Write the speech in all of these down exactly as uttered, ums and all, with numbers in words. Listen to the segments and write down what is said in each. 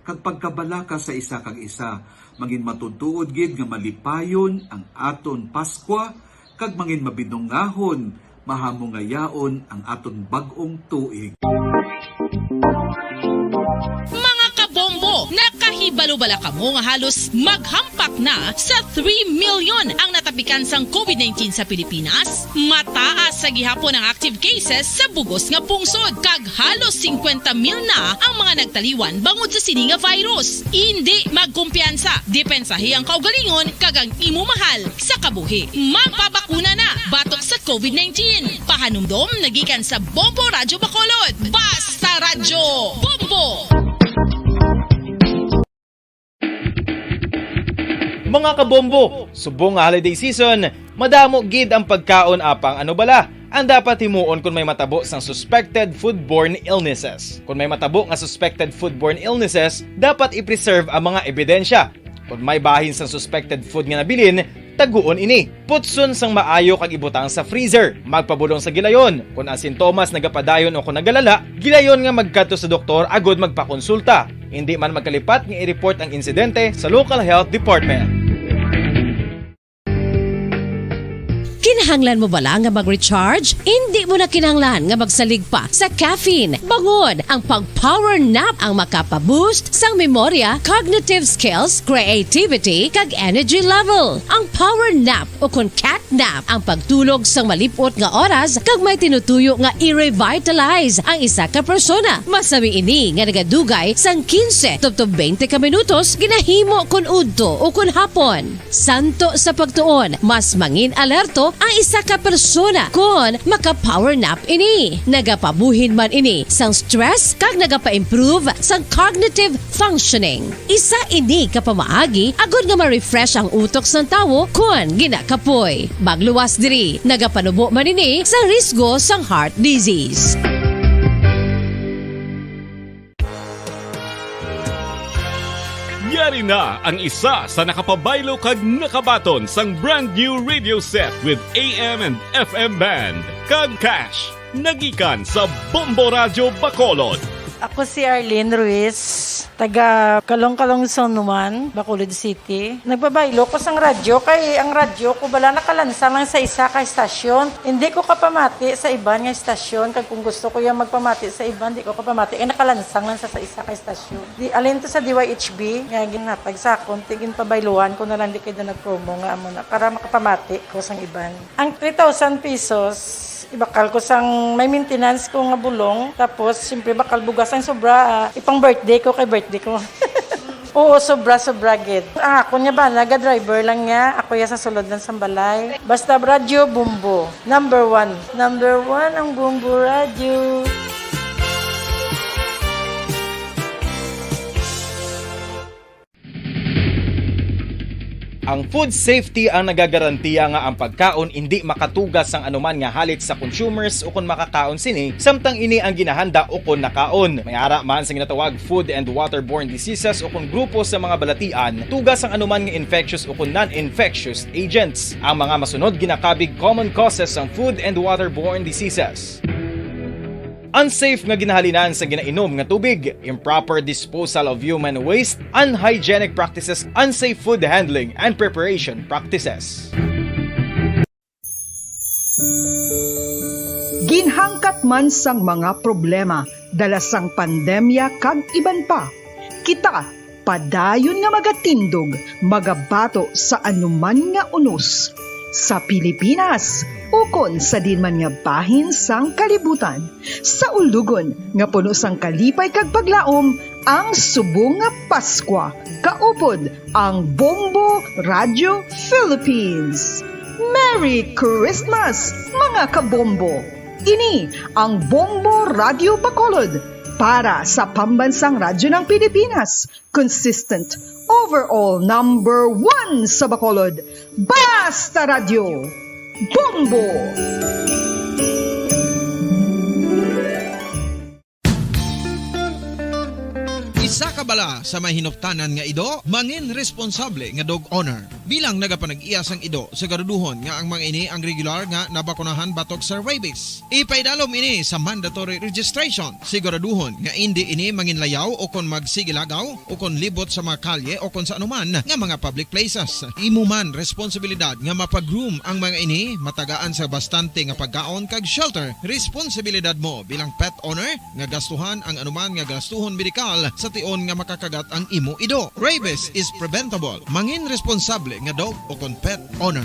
kag pagkabalaka sa isa kag isa. Mangin matutuod gid nga malipayon ang aton Paskwa, kag mangin mabinungahon, mahamungayaon ang aton bag-ong tuig. Mga kabombo, nakahibalo bala kamo nga halos maghampak na sa three million ang natapikan sang covid nineteen sa Pilipinas? Mataas sa gihapon ang active cases sa bugos nga pungsod, kag halos singkwenta mil na ang mga nagtaliwan bangod sa sini nga virus. Indi magkumpiyansa, depensahi ang kaugalingon kag ang imo mahal sa kabuhi. Magpabakuna na batok sa covid nineteen. Pahanumdom na gikan sa Bombo Radyo Bacolod. Basta Radyo Bombo! Mga kabombo, subong nga holiday season, madamo gid ang pagkaon, apang ano bala ang dapat himuon kon may matabo sang suspected foodborne illnesses? Kon may matabo nga suspected foodborne illnesses, dapat i-preserve ang mga ebidensya. Kon may bahin sang suspected food nga nabilin, taguon ini. Putson sang maayo kag ibutang sa freezer. Magpabulong sa gilayon. Kon ang sintomas nagapadayon o kon nagalala, gilayon nga magkadto sa doktor agud magpakonsulta. Indi man magkalipat nga i-report ang insidente sa local health department. Kinahanglan mo bala nga mag-recharge? Indi mo na kinahanglan nga magsalig pa sa caffeine. Bangod ang pag-power nap ang makapa-boost sang memorya, cognitive skills, creativity, kag energy level. Ang power nap o kon cat nap ang pagtulog sang malip-ot nga oras kag may tinutuyo nga i-revitalize ang isa ka persona. Masami ini nga nagadugay sang quince tubtob twenty ka minutos ginahimo kon udto o kon hapon. Santo sa pagtuon, mas mangin alerto ang isa ka persona kon maka-power nap ini. Nagapabuhin man ini sang stress kag nagapa-improve sang cognitive functioning. Isa ini ka pamaagi agud nga ma-refresh ang utok sang tawo kon ginakapoy. Magluwas diri, nagapanubo man ini sa risgo sang heart disease. Yari na ang isa sa nakapabaylo kag nakabaton sang brand new radio set with A M and F M band kag cash, nagikan sa Bombo Radyo Bacolod. Ako si Arlene Ruiz, taga Kalong-Kalong Zone one, Bacolod City. Nagpabaylo ko sang radyo kay ang radyo ko bala nakalansang lang sa isa ka estasyon. Hindi ko kapamati sa iban nga estasyon, kag kung gusto ko yung magpamati sa iban, di ko kapamati kay nakalansang lang sa, sa isa ka estasyon. Di, alin to sa D Y H B nga ginhatag sa akon, ti ginpabayluhan ko na lang, di kay do nagpromo nga amo na para makapamati ko sang iban. Ang three thousand pesos, ibakal ko sang may maintenance ko nga bulong, tapos siyempre bakal bugas ang sobra, ah, ipang birthday ko kay birthday ko. Oo, sobra, sobra gid. Ah, ako niya ba, naga-driver lang niya. Ako ya sa sulod lang sang balay. Basta radyo, Bombo. Number one. Number one ang Bombo Radyo. Ang food safety ang nagagarantiya nga ang pagkaon indi makatuga sang anuman nga halit sa consumers ukon makakaon sini, samtang ini ang ginahanda ukon nakaon. May ara man sa ginatawag food and waterborne diseases ukon grupo sa mga balatian, tuga sang anuman nga infectious ukon non-infectious agents. Ang mga masunod ginakabig common causes sang food and waterborne diseases. Unsafe nga ginahalinan sa ginainom nga tubig, improper disposal of human waste, unhygienic practices, unsafe food handling and preparation practices. Ginhangkat man sang mga problema dala sang pandemya kag iban pa, kita padayon nga magatindog, magabato sa anuman nga unos sa Pilipinas ukon sa diin man nga bahin sang kalibutan. Sa ulugon nga puno sang kalipay kag paglaom ang subong nga Paskwa, kaupod ang Bombo Radio Philippines. Merry Christmas, mga kabombo! Ini ang Bombo Radio Bacolod para sa Pambansang Radyo ng Pilipinas, consistent, overall number one sa Bacolod. Basta Radyo, Bombo! Isa ka bala sa may hinuptanan nga ido, mangin responsable nga dog owner. Bilang nagapanag-iya sang ido, siguraduhon nga ang mga ini ang regular nga nabakunahan batok sa rabies. Ipaidalom ini sa mandatory registration. Siguraduhon nga indi ini manginlayaw o kon magsigilagaw o kon libot sa mga kalye o kon sa anuman nga mga public places. Imo man responsibilidad nga mapag-groom ang mga ini, matagaan sa bastante nga pagkaon kag shelter. Responsibilidad mo bilang pet owner nga gastuhan ang anuman nga gastuhon medikal sa tion nga makakagat ang imo ido. Rabies is preventable. Mangin responsable nga dog o kon pet owner.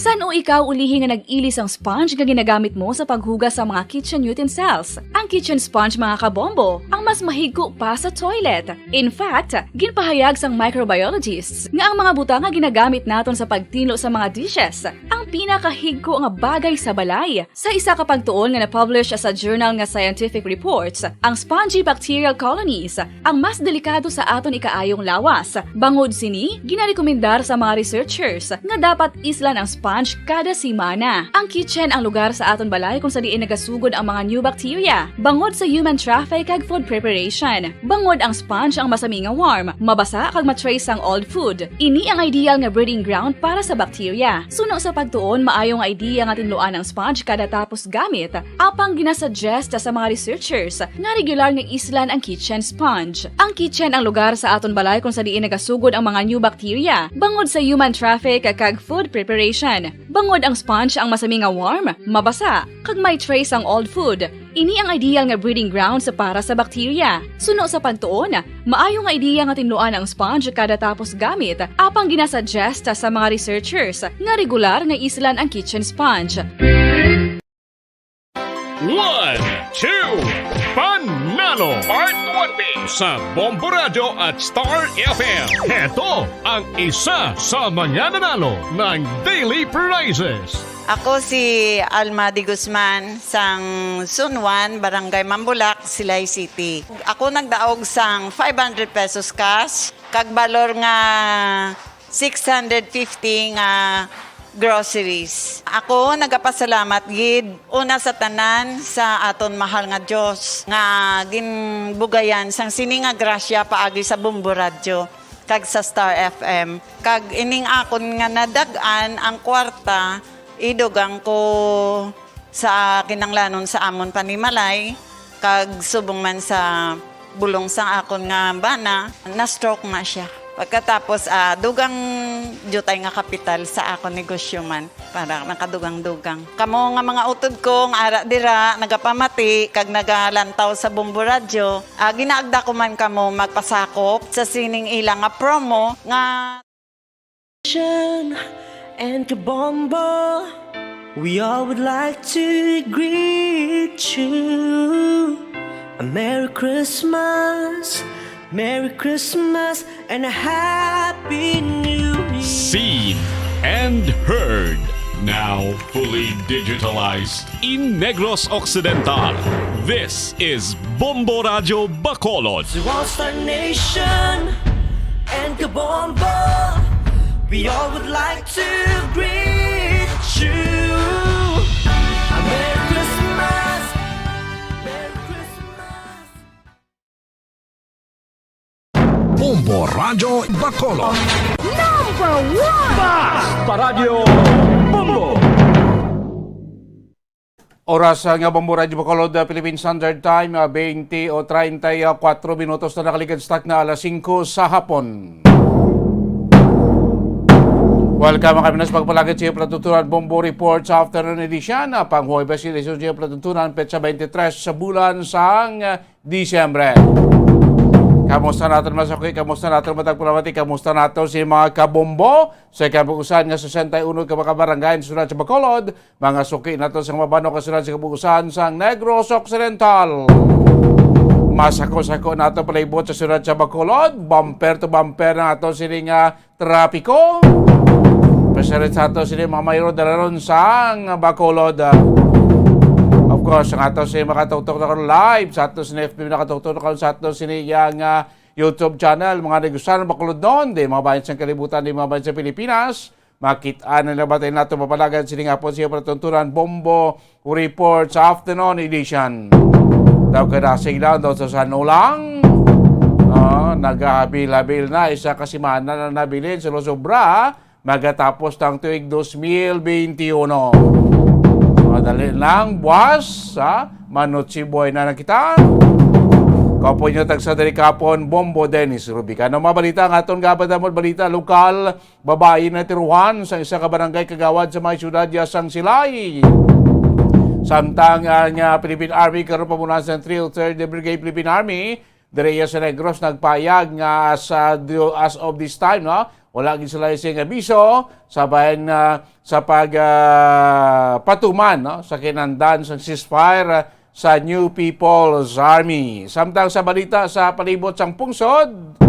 San-o ikaw ulihi nga nag-ili sang sponge nga ginagamit mo sa paghugas sa mga kitchen utensils? Ang kitchen sponge, mga kabombo, ang mas mahigko pa sa toilet. In fact, ginpahayag sang microbiologists nga ang mga butang nga ginagamit naton sa pagtinlo sa mga dishes ang pinakahigko nga bagay sa balay. Sa isa ka pagtuon nga na-publish sa journal nga Scientific Reports, ang spongy bacterial colonies ang mas delikado sa aton ikaayong lawas. Bangod sini, ginarekomendar sa mga researchers nga dapat islan ang sponge kada semana. Ang kitchen ang lugar sa aton balay kung sa diin nagasugod ang mga new bacteria, bangod sa human traffic kag food preparation. Bangod ang sponge ang masami nga warm, mabasa kag ma-trace ang old food. Ini ang ideal nga breeding ground para sa bacteria. Suno sa pagtuon, maayo nga idea nga tinluan ang sponge kada tapos gamit, apang ginasuggest sa mga researchers nga regular nga islan ang kitchen sponge. Ang kitchen ang lugar sa aton balay kung sa diin nagasugod ang mga new bacteria, bangod sa human traffic kag food preparation. Bangod ang sponge ang masami nga warm, mabasa, kag may trace ang old food, ini ang ideal nga breeding grounds para sa bacteria. Suno sa pagtuon, maayo nga idea nga tinluan ang sponge kada tapos gamit, apang ginasuggest sa mga researchers nga regular nga islan ang kitchen sponge. One, two, Panalo Part one B sa Bombo Radyo at Star F M. Heto ang isa sa mga nananalo ng daily prizes. Ako si Alma de Guzman, sang Zone one, Barangay Mambulak, Silay City. Ako nagdaog sang five hundred pesos cash, kag balor nga six hundred fifty nga groceries. Ako nagapasalamat gid, una sa tanan, sa aton mahal nga Dios nga ginbugayan sang sini nga grasya paagi sa Bombo Radyo kag sa Star F M. Kag ining akon nga nadag-an ang kwarta, idugang ko sa kinanglanon sa amon panimalay, kag subong man sa bulong sang akon nga bana, na-stroke na sia. Pagkatapos, ah, dugang diutay nga kapital sa akon negosyo man, para nakadugang-dugang. Kamo nga mga utod ko nga ara dira, nagapamati kag nagalantaw sa Bombo Radyo, ah, ginaagda ko man kamo magpasakop sa sining ila nga promo nga And Kabombo, we all would like to greet you a Merry Christmas, Merry Christmas, and a Happy New Year. Seen and heard, now fully digitalized in Negros Occidental. This is Bombo Radyo Bacolod. To all Star Nation and Kabombo, we all would like to greet you a Merry Christmas, Merry Christmas. Bombo Radyo Bacolod. Number one! Basta Radyo Bombo! Oras, ah, nga Bombo Radyo Bacolod, ah, Philippine Standard Time, ah, twenty o treinta y cuatro minutos na nakaligad sa takna alas singko sa hapon. Welcome, mga kaminas, pagpalagid sa iyo, Palatuntunan Bombo Report sa Afternoon Edition, ah, pang Huwebes, edisyon sa iyo, Palatuntunan, petsa twenty-three sa bulan sang, ah, Disyembre. Kamusta naton, mga suki? Kamusta naton, matag palamati? Kamusta naton si mga kabombo sa kabuusan nga sesenta y uno ka mga barangay sa syudad sa Bacolod? Mga suki naton sa mabano ka syudad sa kabuusan sa Negros Occidental. Masako-sako nato palibot sa syudad sa Bacolod. Bumper to bumper na ato sini nga trapiko. Pasyarit sa ato sini mga mayro dalaron sang Bacolod. Of course, ang ato sini makatuktok na karon live sa ato sini F B, makatuktok na karon sa ato sini yang, ah, YouTube channel, mga Negros sa Bacolod, di mga bayan sa kalibutan, di mga bayan sa Pilipinas. Makit-an na nabatay nato mapalagan sining hapon sa patuntunan Bombo Report sa afternoon edition. Daw kadasig lang daw sa sanulang. Ah, nagahabil-habil na, isa ka semana na nabilin sa sobra, magatapos ng tuig dos mil beinti uno. Madali lang, buwas, ha? Manutsiboy na na kita. Kapo nyo tagsa diri kapon, Bombo Dennis Rubicano. Mga balita, ang aton gabadamot balita lokal, babayi na tiruhan sa isa ka barangay kagawad sa may siyudad ya sang Silay. Samtang ang, ah, Philippine Army karon pamunuan sa three oh third Brigade Philippine Army diri ya sa Negros nagpayag nga as, ah, do-, as of this time, no, wala gid sila sing abiso sa bayan, ah, sa pag, ah, patuman, no, sa kinandan sa ceasefire, ah, sa New People's Army. Samtang sa balita sa palibot sang pungsod,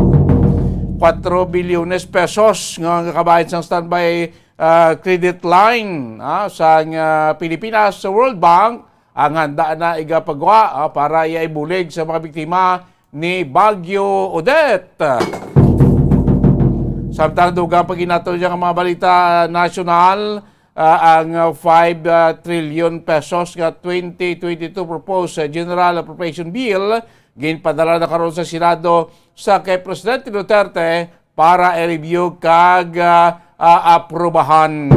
kwatro bilyones pesos nga kabahin sang standby, ah, credit line, ah, sang, ah, Pilipinas sa World Bank ang handa na igapagwa, ah, para iya ibulig sa mga biktima ni Bagyo Odette. Samtang dugang pa ginato niya nga mga balita nasyonal, ah, ang, ah, five, ah, trillion pesos nga twenty twenty-two proposed, ah, General Appropriation Bill ginpadala na karon sa Senado sa kay Presidente Duterte para i-review kag, ah, ah, aprubahan.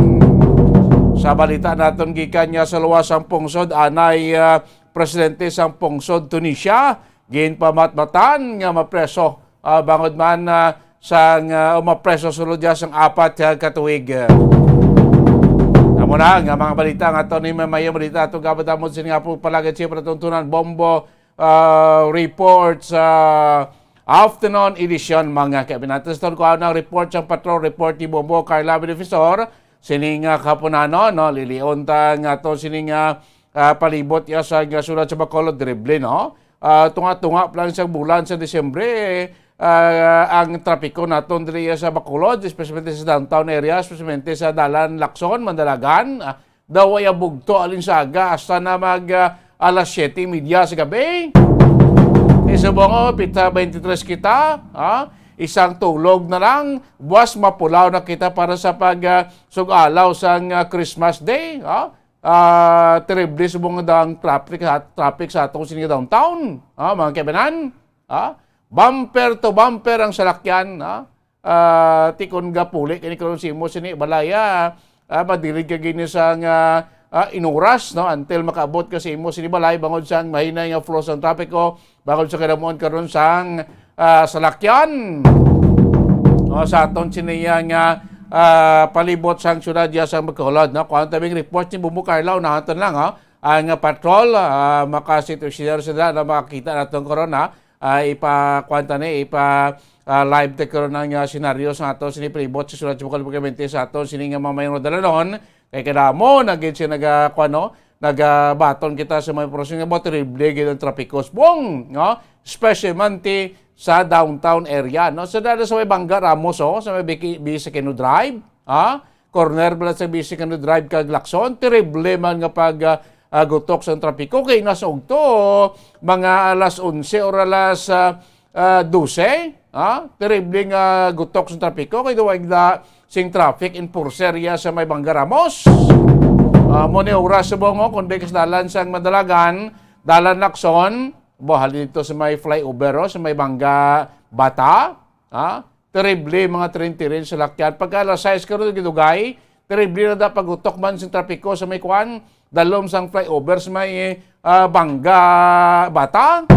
Sa balita naton gikan niya sa luwas sang pungsod, anay, ah, presidente sang pungsod Tunisia ginpamatmatan nga mapreso, ah, bangod man, ah, sang, ah, o mapreso sulod niya sang apat, ah, ka tuig. Amo na nga mga balita nga ato ni may mayong balita atong gabadamon sini nga po palagad siya para tuntunan Bombo, ah, Report sa afternoon edition, mga kaabinantes. Ton ko ang report sa patrol report ni Bombo Carla Benefisor. Sini nga kapunanon, no, lilion ta nga to sini nga, ah, palibot ya sa nga sulat sa Bacolod, terrible, no? Ah, tunga-tunga pa lang isang bulan sa Disyembre, ah, ang trapiko naton diri sa Bacolod, especially sa downtown area, especially sa Dalan Lacson, Mandalagan, ah, daw ay bugto alinsaga hasta na mag, ah, alas siyete y media sa gabi. Isubong, oh, pita twenty-three kita, ah, isang tulog na lang, buwas mapulaw na kita para sa pag, ah, sug-alaw sang, ah, Christmas Day, ah. Ah, terrible subong nga ang traffic, ha, traffic sa atong sini downtown, ah, mga kaibanan, ah. Bumper to bumper ang salakyan, ah. Ah, ti kon gapuli kini karon sa imo sini balay, ah, ah, madirig ka gini sa nga, ah, inuras, no, until makaabot ka sa imo sini balay bangod sang mahinay nga flow sang trapiko, bangod sa kadamuan karon sang, ah, salakyan. O, sa aton sini nga, ah, palibot sang syudad ya sang Bacolod, no, kuan tabing report ni Bumo Carla, unahan to lang, ha. Ang, ah, patrol, ah, makasitwasyon sila na makakita naton karon, ha. Ah, ipa-, kuwan ta ni, ipa-, ah, live ta karon ang, ah, senaryo sa ato sini palibot sa sulat sa Bukal Pagkamente sa ato sini nga mga mayong dalanon. Kay kadamo na gid siya naga-, kuwan, no? Nagabaton kita sa mga porosyon nga ba, terrible gid ang trapiko subong, no? Especially man ti sa downtown area, no? Sa dala sa may Bangga Ramos, oh, sa may Biki-, Bisakino Drive, ha? Corner bala sa Bisakino Drive kag Lacson, terrible man nga pag, ah, ah, gutok sang trapiko kay nas ugto mga alas onse or alas, ah, ah, dose, ha? Terrible nga gutok sang trapiko kay duwag na sing traffic enforcer ya sa may Bangga Ramos. Ah, mo ni oras subong, oh, kundi kas dalan sang Mandalagan, dalan Lacson, buhal dito sa may flyover, oh, sa may Bangga Bata, ha? Terrible, mga tren-tren sa lakyan. Pagka alas sais karon, gidugay, terrible na da pag-utok man sa trapiko sa may kuan, dalom sang flyover sa may, ah, Bangga Bata.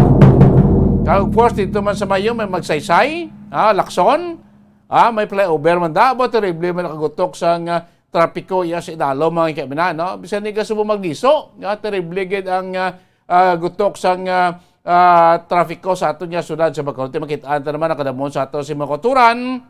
Kag of course, dito man sa Mayo, may Magsaysay, ah, Lacson. Ah, may flyover man da. Abo, terrible man nakagutok sang, ah, trapiko iya sa idalom, mga kaibinan, no? Bisan di ka subo magliso, ah, terrible gid ang, ah, ah, gutok sang, ah, ah, trapiko sa aton nga syudad sa Bacolod. Makit-an ta naman ang kadamon sa ato sa mga kauturan,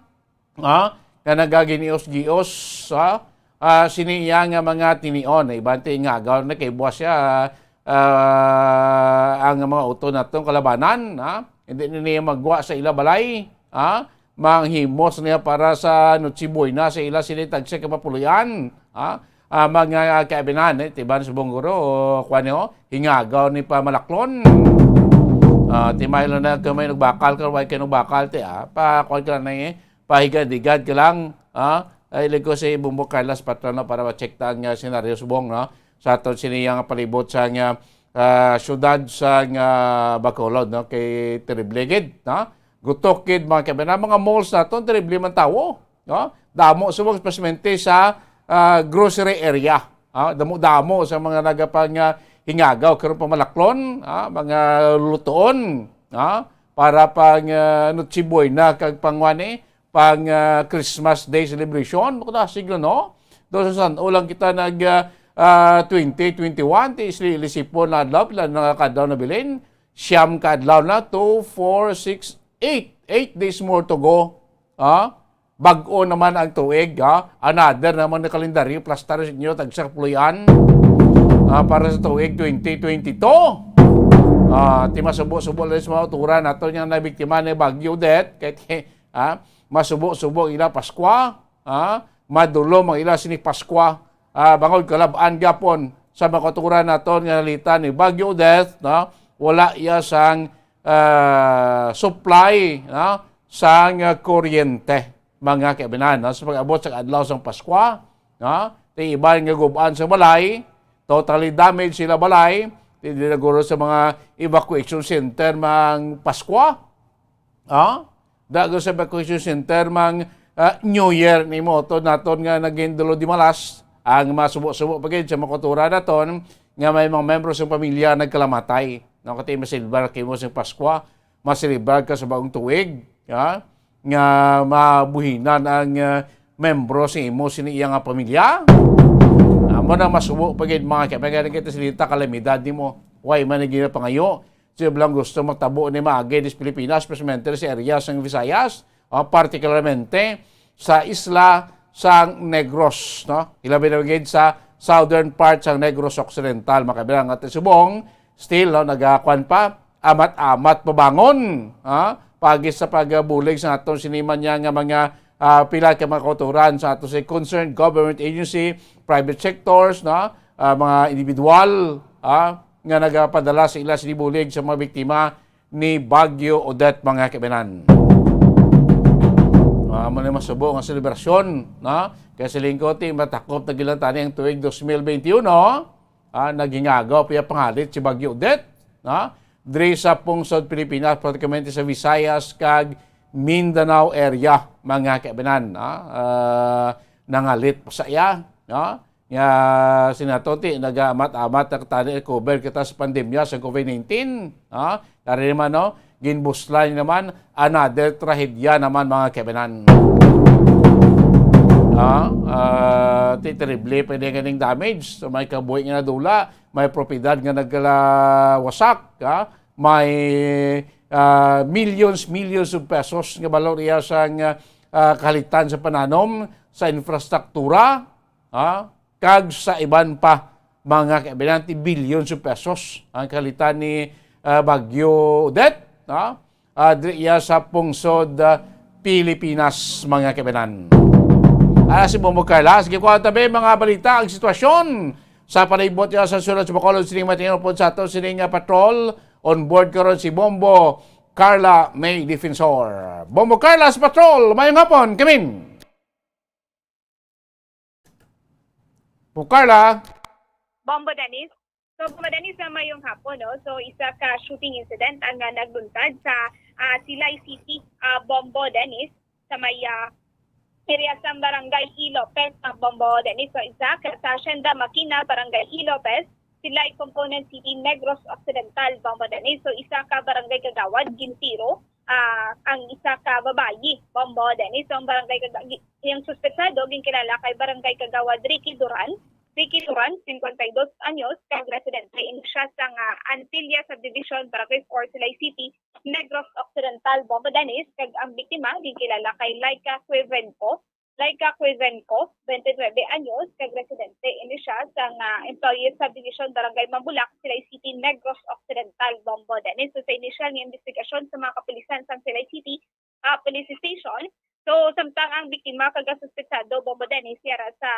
ah, nga nagaginios-gios, ah, ah, sini iya nga mga tinion. Iban ti nga agaw na kay buwas siya, ah, ang mga uto natong kalabanan, ah, hindi na niya magwa sa ila balay, ah, manghimos niya para sa Noche Buena sa ila sila tagsa ka mapuloy-an, ah, ah, mga kaibinan, eh, tiban sa Bunguro, o kuwan niyo, hingagaw ni pa malaklon. Ah, timay lang na kung may nagbakal ka, way kayo nagbakal, ti, ah, pa, kuwan ka lang na, eh, pahigad-higad ka lang, ah, Ay, ilig ko si Bombo Carla sa patron, no, para ma-check ta ang, ah, senaryo subong, no? Sa aton sini nga palibot sa nga, ah, syudad sa nga Bacolod, no? Kay terrible gid, no? Gutok gid, mga kabayan. Ang mga malls naton, terrible man tawo, no? Damo subong, especially sa, ah, grocery area. Ah, damo-damo sa mga nagapang, ah, hingagaw karon pamalaklon, ah, mga lutoon, ah, para pang, ah, Noche Buena kag pangwani, pang, ah, Christmas Day celebration. Bukod na siglo, no? Doon sa San lang kita nag, ah, ah, twenty twenty-one, ti isli-, lisipon na adlaw, pila na ka adlaw na bilin? Siyam ka adlaw na, two, four, six, eight. Eight days more to go. Ah? Bag-o naman ang tuig, ha? Another naman na kalendaryo, plastar sa inyo, tagsa ka puloy-an, ah, para sa tuig twenty twenty-two. Ah, ti masubo-subo lang sa mga uturan nato nga nabiktima ni Bagyo Odette. Kay, ah, masubo-subo ang ila Paskwa, ah, madulom ang ila sini Paskwa. Ah, bangod kalab-an gyapon sa mga kauturan naton nga nalita ni Bagyo Odette, no? Wala iya sang, ah, supply, no, sang, ah, kuryente, mga kaibinan, no? Sa pag-abot sa adlaw sang Paskwa, no? Ti iban nga gub-an sa balay, totally damage sila balay, ti di na guro sa mga evacuation center mang Paskwa, ah? Dago sa evacuation center mang, ah, New Year nimo, to naton nga naging dulo di malas ang masubo-subo pa gid sa mga kauturan naton nga may mga membro sa pamilya nagkalamatay. No, kati masilbar kimo sa Paskwa, masilibrar ka sa bagong tuig, ha? Nga mabuhinan ang, ah, membro sa imo sini iya nga pamilya. Amo na masubo pa gid, mga kaibigan, kita sa dita kalamidad nimo. Way man ang ginapangayo. Sila lang gusto matabo ni maagi dis Pilipinas, especially sa area sang Visayas, ah, particularmente sa isla sang Negros, no? Ilabi na gid sa southern part sang Negros Occidental, mga kaibigan, at subong, still, no, nagakuan pa, amat-amat pabangon, ha? Pagi sa pagbulig sa aton siniman niya nga mga, ah, pila ka mga kauturan sa ato sa concerned government agency, private sectors, no? Ah, mga individual, ah, nga nagapadala sa ila sini bulig sa mga biktima ni Bagyo Odette, mga kaibinan. Ah, amo na masubo nga selebrasyon, no? Kay sa lingkod, ti matakop na gid lang tani ang tuig dos mil benti uno, ah, naghingagaw pa iya pangalit si Bagyo Odette, no? Diri sa pungsod Pilipinas, pratikamente sa Visayas kag Mindanao area, mga kaibinan, no? Ah, nangalit pa sa iya, no? Nga sinato ti nagaamat-amat na tani recover kita sa pandemya sa covid nineteen, ha? Dari naman, no? Ginbuslan naman, another trahedya naman, mga kaibinan. Ah, ah, ti terrible pa din ganing damage. So, may kabuhi nga nadula, may propiedad nga nagkalawasak, ha? May, ah, millions, millions of pesos nga balor iya sang, ah, kalitan sa pananom, sa infrastruktura, ha? Kag sa iban pa, mga kaibigan, ti billions of pesos ang kalitan ni, ah, Bagyo Odette, ha? Ah, diri iya sa pungsod, ah, Pilipinas, mga kaibigan. Ah, si Bombo Carla, sige, kuha tabi, mga balita, ang sitwasyon sa palibot niya sa sulod sa Bacolod, sining matingin po sa ato, sining, ah, patrol, on board karon si Bombo Carla May Defensor. Bombo Carla sa patrol, mayong hapon, kamin. Po, Carla. Bombo Dennis. So, Bombo Dennis, sa mayong hapon, no? So, isa ka shooting incident ang, ah, nagluntad sa, ah, Silay City, ah, Bombo Dennis, sa may, ah, area sa Barangay E. Lopez, ah, Bombo Dennis. So, isa ka sa Hacienda Makina, Barangay E. Lopez, Silay Component City, Negros Occidental, Bombo Dennis. So, isa ka barangay kagawad gintiro, ah, ang isa ka babayi, Bombo Dennis. So, ang barangay kaga-, gi-, yung suspetsado ginkilala kay Barangay Kagawad Ricky Duran, Ricky Duran, cincuenta y dos anyos, kag residente ini siya sa nga Antilla Subdivision, Barangay four, Silay City, Negros Occidental, Bombo Dennis, kag ang biktima ginkilala kay Laika Cuivenco, Laika Cuivenco, twenty-nine anyos, kag residente ini siya sa nga Employees Subdivision, Barangay Mambulak, Silay City, Negros Occidental, Bombo Dennis. So, sa inisyal nga investigasyon sa mga kapulisan sa Silay City, ah, Police Station, so, samtang ang biktima kag ang suspetsado, Bombo Dennis, yara sa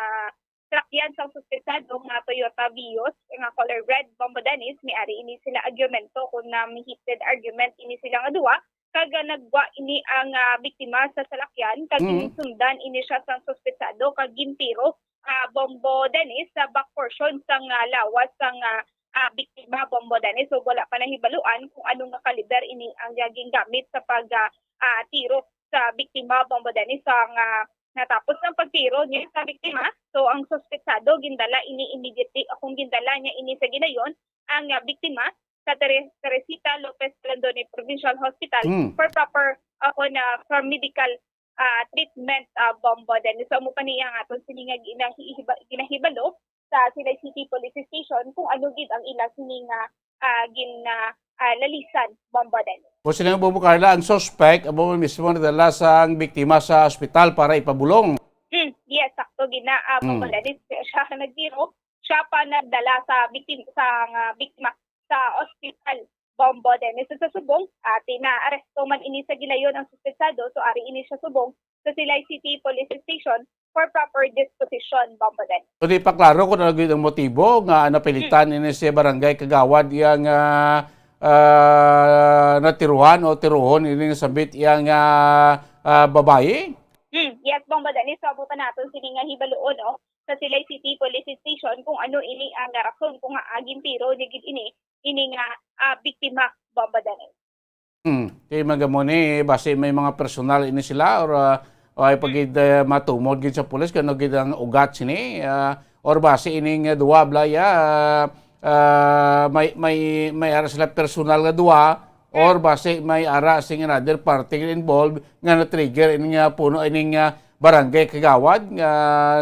salakyan sang suspetsado nga Toyota Vios nga color red, Bombo Dennis, may ari ini sila argumento kung na may heated argument ini sila nga duwa, kag, ah, nagwa ini ang, ah, biktima sa salakyan, kag Mm. ginsundan ini siya sang suspetsado, kag gintiro, ah, Bombo Dennis, sa back portion sang, ah, lawas sang, ah, ah, biktima, Bombo Dennis. So, wala pa nahibaluan kung ano nga kaliber ini ang, ah, gingamit sa pag, ah, ah, tiro sa biktima, Bombo Dennis. Sa nga natapos ang pagtiro niya sa biktima, so ang suspetsado gindala ini immediately, akong gindala niya ini sa gilayon, ang, ah, biktima sa Tere-, Teresita Lopez Calandone Provincial Hospital Hmm. for proper, ah, kon, ah, for medical, ah, treatment, ah, Bombo Dennis. So, amo pa niya nga aton sini nga ginahihiba-, ginahibalo sa Silay City Police Station kung ano gid ang ila sini nga, ah, gin, ah, ah, lalisan, Bombo Dennis. O sila nga, Bombo Carla, ang suspect amo mismo nadala sang biktima sa ospital para ipabulong. Hmm, yes, sakto gid na, ah, Bombo Hmm. Dennis. Siya ang nagtiro, siya pa nagdala sa biktim-, sa, nga biktima sa ospital, Bombo Dennis. Sa subong, ah, pinaaresto man ini sa gilayon ang suspetsado, so ari ini siya subong sa Silay City Police Station for proper disposition, Bombo Dennis. So, di pa klaro kung ano gid ang motibo nga napilitan Hmm. ini si barangay kagawad iya nga, ah, natiruhan o tiruhon ini nga sambit iya nga, ah, babayi? Hmm, yes, Bombo Dennis. So, amo pa naton sini nga hibaluon, no, sa Silay City Police Station kung ano ini ang rason kung nga gintiro ni gid ini, ini nga, ah, biktima, Bombo Dennis. Hmm, kay magamo ni, basi may mga personal ini sila or, ah, o ay pa gid, eh, matumod gid sa pulis kung ano gid ang ugat sini, ah, or basi ining, eh, duwa, Blaya, ah, ah, may, may, may ara sila personal nga duwa, or basi may ara sing another party nga involved nga na-trigger ini nga puno, ining, ah, barangay kagawad nga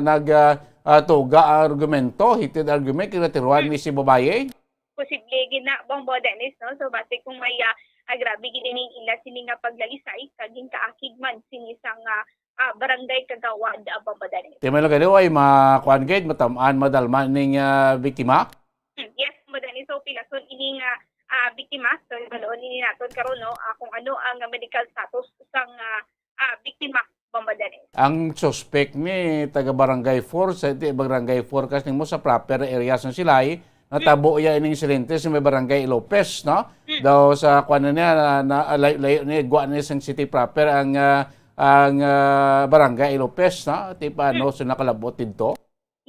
nag, ah, ah, tuga ang argumento, heated argument, kay natiruhan ni si babayi. Posible gid na, Bombo Dennis, no? So, basi kung may, ah, ah, grabe gid ining ila sini nga paglalisay, kag ginkaakig man sini sang, ah, ah, barangay kagawad, ah, Bombo Dennis. Di man lang gani, ay makuan gid, matam-an, madalman ning, ah, biktima? Hmm, yes, Bombo Dennis. So, pilason ini nga, ah, biktima. So, hibaluon ini naton karon, no, ah, kung ano ang medical status sang, ah, ah, biktima, Bombo Dennis. Ang suspect ni taga Barangay four, sa, di, Barangay four kas nimo sa proper area sa Silay, natabo iya ining insidente sa may Barangay Lopez, no? Hmm. Daw sa kuan na niya, na, na, lay-, layo ni, gwa ni sang city proper ang, ah, ang, ah, Barangay Lopez, no? Ti paano Hmm. sa nakalabot didto?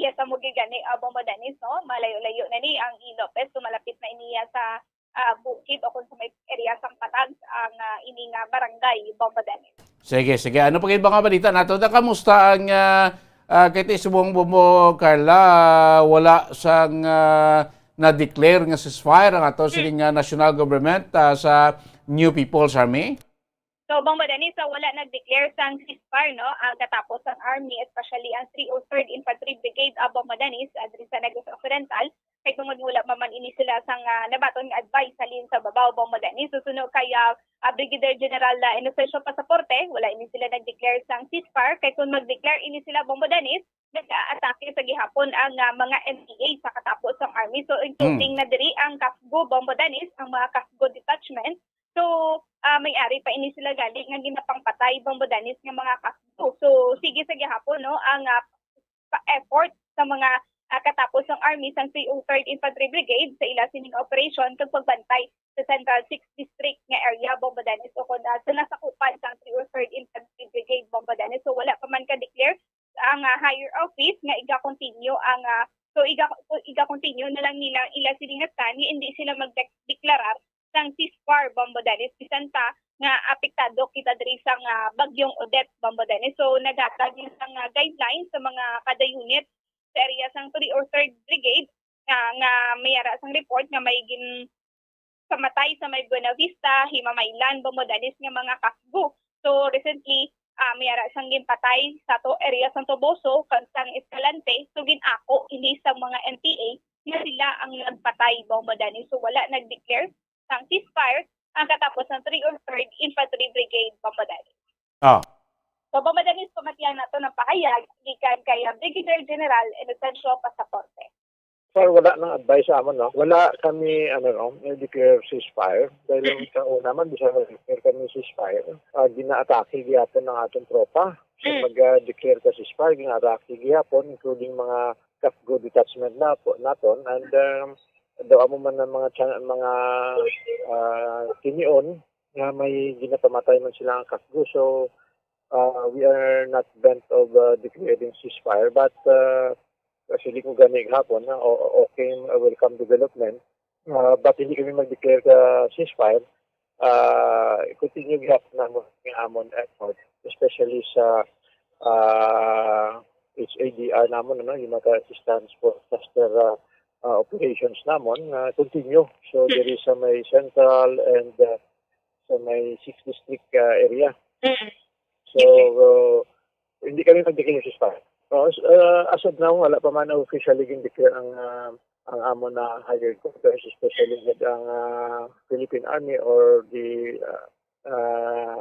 Yes, amo gid gani, ah, Bombo Dennis, no? Malayo-layo na ni ang Lopez, so malapit na ini sa, ah, bukid o kung sa may area sang Patag ang, ah, ini nga barangay, Bombo Dennis. Sige, sige. Ano pa gid mga balita nato? Da, kamusta ang, ah, ah, kay ti subong, Bombo Carla, wala sang, ah, na-declare nga ceasefire ang ato Hmm. sining, ah, national government, ah, sa New People's Army? So, Bombo Dennis, so wala nag-declare sang ceasefire, no, ang katapos sang army, especially ang three oh third Infantry Brigade, ah, Bombo Dennis, ah, diri sa Negros Occidental. Kay tungod nga wala pa man ini sila sang, ah, nabaton nga advice halin sa babaw, Bombo Dennis. So, suno kay, ah, ah, Brigadier General, ah, Inocencio Pasaporte, wala ini sila nag-declare sang ceasefire. Kay kung mag-declare ini sila, Bombo Dennis, nag-aatake sa gihapon ang, ah, mga M P A sa katapos sang army. So, including Hmm. na diri ang CAFGU, Bombo Dennis, ang mga CAFGU detachment. So, ah, may ari pa ini sila gali nga ginapangpatay, Bombo Dennis, nga mga CAFGU. So, sige sa gihapon, no, ang, ah, pa-, effort sa mga, ah, katapos sang army sang three oh third Infantry Brigade sa ila sining operation kag pagbantay sa Central Sixth District nga area, Bombo Dennis, o kon, ah, sa nasakupan sang three oh third Infantry Brigade, Bombo Dennis. So, wala pa man ka-declare ang, ah, higher office nga iga-continue ang, ah, so iga, iga-continue na lang nila ila sini nga stand nga hindi sila magdek-, deklarar sang ceasefire, Bombo Dennis, bisan pa nga apektado kita diri sang, ah, Bagyong Odette, Bombo Dennis. So, naghatag na sang, ah, guidelines sa mga kada unit sa area sang three oh third Brigade nga, nga may ara sang report nga may gin-, kamatay sa may Buena Vista, Himamaylan, Bombo Dennis nga mga CAFGU. So, recently, ah, may ara sang ginpatay sa to area sang Toboso kag sang Escalante. So, gin-ako ini sa mga M P A nga sila ang nagpatay, Bombo Dennis. So, wala nag-declare sang ceasefire ang katapos sang three oh third Infantry Brigade, Bombo Dennis. Ah. So, Bombo Dennis, pamatian nato ang pahayag gikan kay, ah, Brigadier General Inocencio Pasaporte. Sir, wala nang advice sa amon, no? Wala kami, ano, no, nag-declare ceasefire. Dahil Mm. sa una man, bisan nag-declare kami ceasefire, ah, ginaatake gihapon ang atong tropa. Sa Mm. pag, ah, declare ka ceasefire, ginaatake gihapon, including mga CAFGU detachment na po, naton. And, um, daw amo man ang mga chan-, mga, ah, tinion, nga may ginapamatay man sila nga kasgo. So, uh, we are not bent of uh, declaring ceasefire, but uh, actually kung gani gahapon, na o- o- okay, uh, welcome development. Uh, but hindi kami mag-declare ka ceasefire. Uh, continue gihapon namon ang amon effort, especially sa uh, H A D R namon, ano, yung mga stands for disaster uh, uh, operations namon, uh, continue. So, there is sa may central and uh, sa may sixth district uh, area. Mm. So, uh, hindi kami mag-declare ceasefire. Uh, as, uh, as of now, wala pa man officially gin-declare ang uh, ang amo na higher quarters, especially with ang uh, Philippine Army or the uh, uh,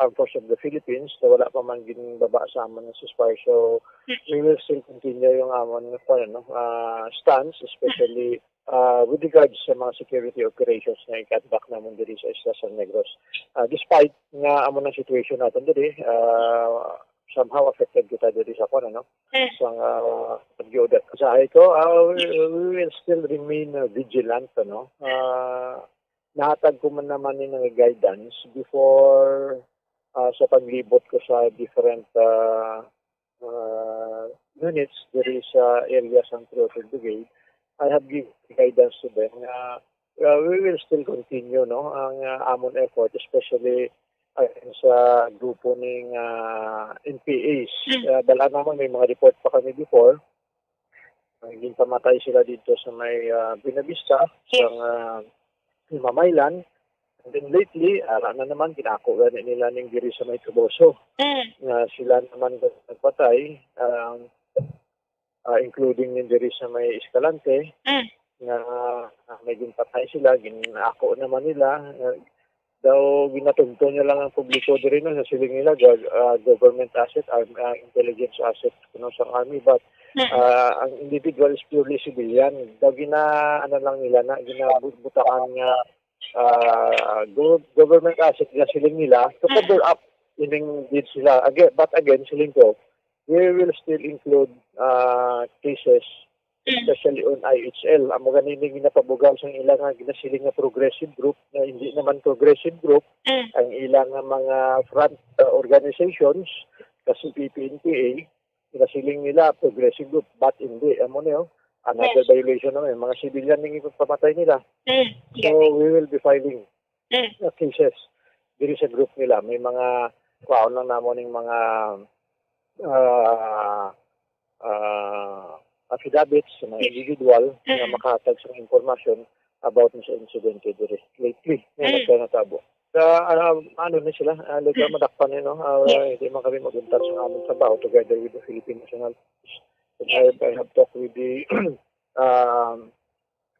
Armed Force of the Philippines, na wala pa man ginbaba sa amon nga ceasefire. So, we will still continue yung amon nga, ano, uh, stance, especially uh, with regards sa mga security operations na i-conduct naman diri sa Isla San Negros. Uh, despite nga amo ng situation natin diri, uh, somehow affected kita diri sa kwan, ano? Sa uh, pag-order. Sa ko, uh, we, we will still remain uh, vigilant, ano? Uh, nahatag ko man naman ni nga guidance before uh, sa paglibot ko sa different uh, uh, units diri sa area sang Three oh three Brigade, I have given guidance to them nga uh, we will still continue, no, ang uh, amon effort, especially uh, sa grupo ning uh, N P As. Uh, bala naman may mga report pa kami before. Uh, ginpamatay sila dito sa may uh, Buenavista, sa uh, Mamaylan. And then lately, ara na naman, ginako gani nila ning diri sa may Toboso. Mm. Nga sila naman nagpatay, um, ah, including ning diri sa may Escalante, Mm. nga ah, may ginpatay sila, ginako naman nila. Ah, daw ginatunto niya lang ang publiko diri, no, sa siling nila, gov- ah, government asset, arm- ah, intelligence asset, kuno sa army, but Mm. ah, ang individual is purely civilian. Daw gina, ano lang nila na, ginabutangan nga ah, gov- government asset nga siling nila to cover up ining deeds nila. Again, but again, siling ko, we will still include ah, cases, especially on I H L. Amo gani ning ginapabugal sang ila nga ginasiling nga progressive group, na hindi naman progressive group Mm. ang ila nga mga front ah, organizations, kasi P P N P A, ginasiling nila progressive group, but hindi. Amo niyo, another Yes. violation naman. Mga civilian ning ipagpamatay nila. Mm. So, Yes. we will be filing Mm. uh, cases diri sa group nila. May mga, kwaon lang namo ning mga ah, ah, affidavits sa mga individual nga Mm. makahatag sa impormasyon about sa insidente diri lately nga Mm. nagkanatabo. Sa, ah, ano ni sila, ah, legal Mm. madakpan ni, no? Ah, Yes. hindi man kami maguntat sa among trabaho together with the Philippine National Police. And Yes. I, I have talked with the um,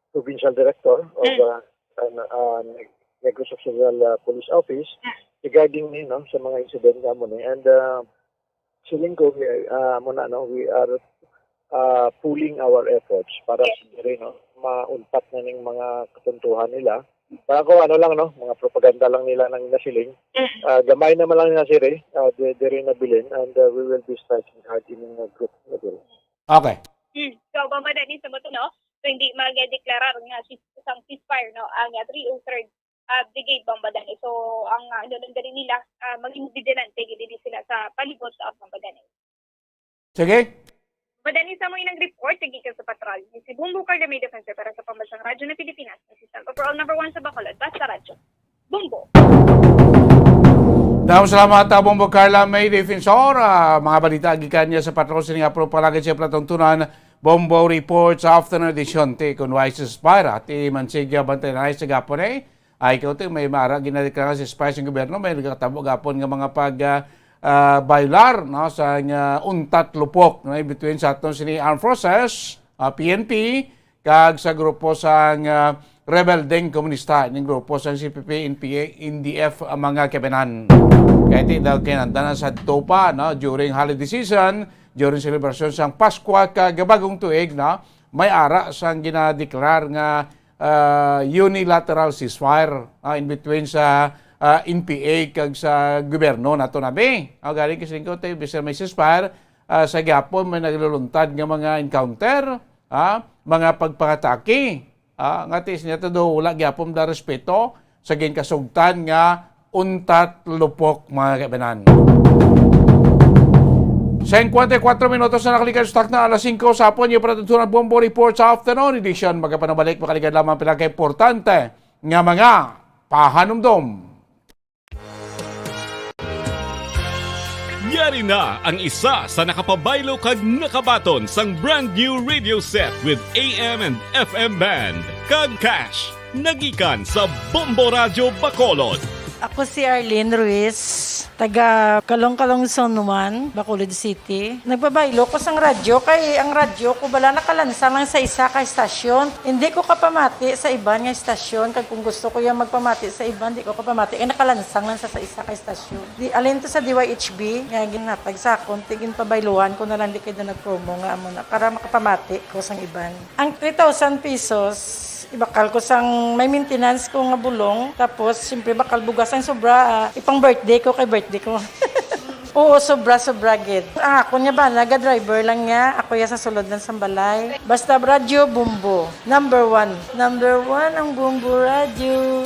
provincial director of Mm. uh, an- uh, Neg- Negros Occidental uh, Police Office Mm. regarding ni, no, sa mga incident nga mo ni. And uh, siling ko, we, uh, mo na, no, we are uh, pooling our efforts para Yes. sa diri, no, mauntat na ning mga kapuntuhan nila. Para ko ano lang, no, mga propaganda lang nila nang nasiling. Mm. Uh, gamay naman lang na siri, uh, di- diri na bilin, and uh, we will be striking hard in the group na diri. Okay. Hmm. So, Bombo Dennis, sa mo to, no? So, hindi mag-deklarar nga sis- isang ceasefire, no? Ang uh, three oh third uh, Brigade, Bombo Dennis. So, ang uh, ano nang dali nila, uh, maging vigilante, gid din sila sa palibot sa Bombo Dennis. Sige. Bombo Dennis, sa mo inang report, gikan sa patrol. Ni si Bombo Carla May Defensor para sa Pambansang Radyo ng Pilipinas. Assistant Overall Number One sa Bacolod, Basta Radyo. Bombo. Daw salamat, ah, Bombo Carla May Defensor. Ah, mga balita gikan niya sa patrol sining apro palagi siya platungtunan. Bombo Report sa afternoon edition ti kun wise spara ti mansigya bantay na sa gapon eh. Ay ko ti may mara ginadeklara si spy sa gobyerno, may nagkatabo gapon nga mga pag ah, ah, baylar, no, sa nga untat lupok, no, in between sa aton sini armed forces, ah, P N P, kag sa grupo sang ah, rebeldeng komunista, ning grupo sang C P P, N P A, N D F ang mga kabanan. Kay ti daw kinantanan sa tupa, no, during holiday season, during celebration sang Paskwa kag Bagong Tuig, no, may ara sang ginadeklar nga ah, unilateral ceasefire ah, in between sa ah, N P A kag sa gobyerno nato na be. O gani kasi ko tayo bisa may ceasefire ah, sa gyapon may nagluluntad nga mga encounter, ah, mga pagpangatake. Ah, nga ti siya to do wala gyapon da respeto sa ginkasugtan nga untat lupok, mga kaibanan. Singkwenta y kuwatro minutos na nakalikan sa takna alas singko sa hapon, yung Prataturan Bombo Report sa Afternoon Edition. Magapanabalik, makaligad lamang pila ka importante nga mga pahanumdom. Yari na ang isa sa nakapabaylo kag nakabaton sang brand new radio set with A M and F M band kag cash. Nagikan sa Bombo Radyo Bacolod. Ako si Arlene Ruiz, taga Kalong-Kalong Zone one, Bacolod City. Nagpabaylo ko sang radyo kay ang radyo ko bala nakalansang lang sa isa ka estasyon. Hindi ko kapamati sa iban nga estasyon, kag kung gusto ko yung magpamati sa iban, di ko kapamati kay nakalansang lang sa, sa isa ka estasyon. Di, alin to sa D Y H B nga ginhatag sa akon, ti ginpabayluhan ko na lang di kay na nag-promo nga amo na para makapamati ko sang iban. Ang three thousand pesos, ibakal ko sang may maintenance ko nga bulong. Tapos, siyempre, bakal bugas ang sobra. Ah, ipang birthday ko kay birthday ko. Oo, sobra, sobra gid. Ang ako niya ba, naga-driver lang niya. Ako ya sa sulod lang sa balay. Basta radyo, Bombo. Number one. Number one ang Bombo Radyo.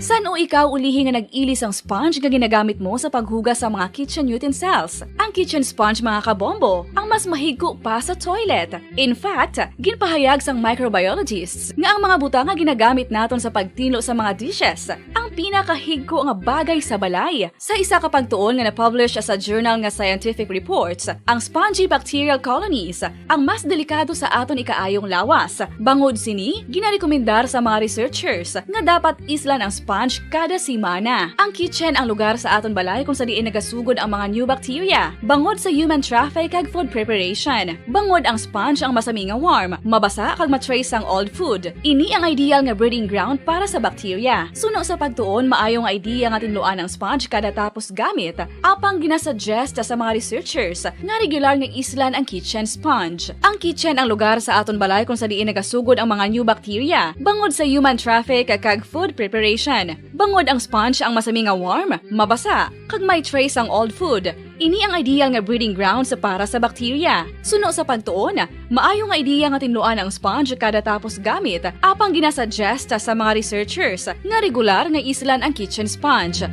San-o ikaw ulihi nga nag-ili sang sponge nga ginagamit mo sa paghugas sa mga kitchen utensils? Ang kitchen sponge, mga kabombo, ang mas mahigko pa sa toilet. In fact, ginpahayag sang microbiologists nga ang mga butang nga ginagamit naton sa pagtinlo sa mga dishes ang pinakahigko nga bagay sa balay. Sa isa ka pagtuon nga na-publish sa journal nga Scientific Reports, ang spongy bacterial colonies ang mas delikado sa aton ikaayong lawas. Bangod sini, ginarekomendar sa mga researchers nga dapat islan ang sponge kada semana. Ang kitchen ang lugar sa aton balay kung sa diin nagasugod ang mga new bacteria, bangod sa human traffic kag food preparation. Bangod ang sponge ang masami nga warm, mabasa kag ma-trace ang old food. Ini ang ideal nga breeding ground para sa bacteria. Suno sa pagtuon, maayo nga idea nga tinluan ang sponge kada tapos gamit. Apang ginasuggest sa mga researchers nga regular nga islan ang kitchen sponge. Ang kitchen ang lugar sa aton balay kung sa diin nagasugod ang mga new bacteria, bangod sa human traffic kag food preparation. Bangod ang sponge ang masami nga warm, mabasa, kag may trace ang old food. Ini ang ideal nga breeding grounds para sa bacteria. Suno sa pagtuon, maayo nga idea nga tinluan ang sponge kada tapos gamit, apang ginasuggest sa mga researchers nga regular nga islan ang kitchen sponge.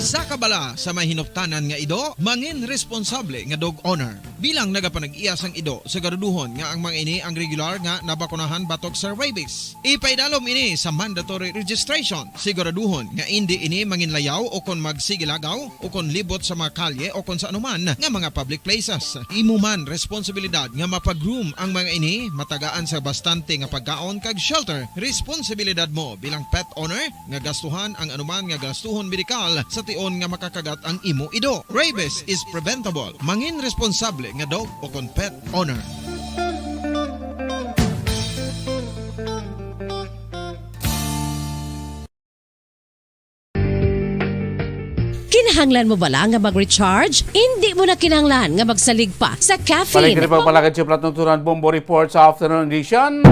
Isa ka bala sa may hinuptanan nga ido, mangin responsable nga dog owner. Bilang nagapanag-iya sang ido, siguraduhon nga ang mga ini ang regular nga nabakunahan batok sa rabies. Ipaidalom ini sa mandatory registration. Siguraduhon nga indi ini manginlayaw o kon magsigilagaw o kon libot sa mga kalye o kon sa anuman nga mga public places. Imo man responsibilidad nga mapag-groom ang mga ini, matagaan sa bastante nga pagkaon kag shelter. Responsibilidad mo bilang pet owner nga gastuhan ang anuman nga gastuhon medikal sa tion nga makakagat ang imo ido. Rabies is preventable. Mangin responsable nga dog o kon pet owner. Kinahanglan mo bala nga mag-recharge? Hindi mo na kinahanglan nga magsalig pa sa caffeine. Balik diri pagpalakad sa Platong Turan Bombo Report sa afternoon edition.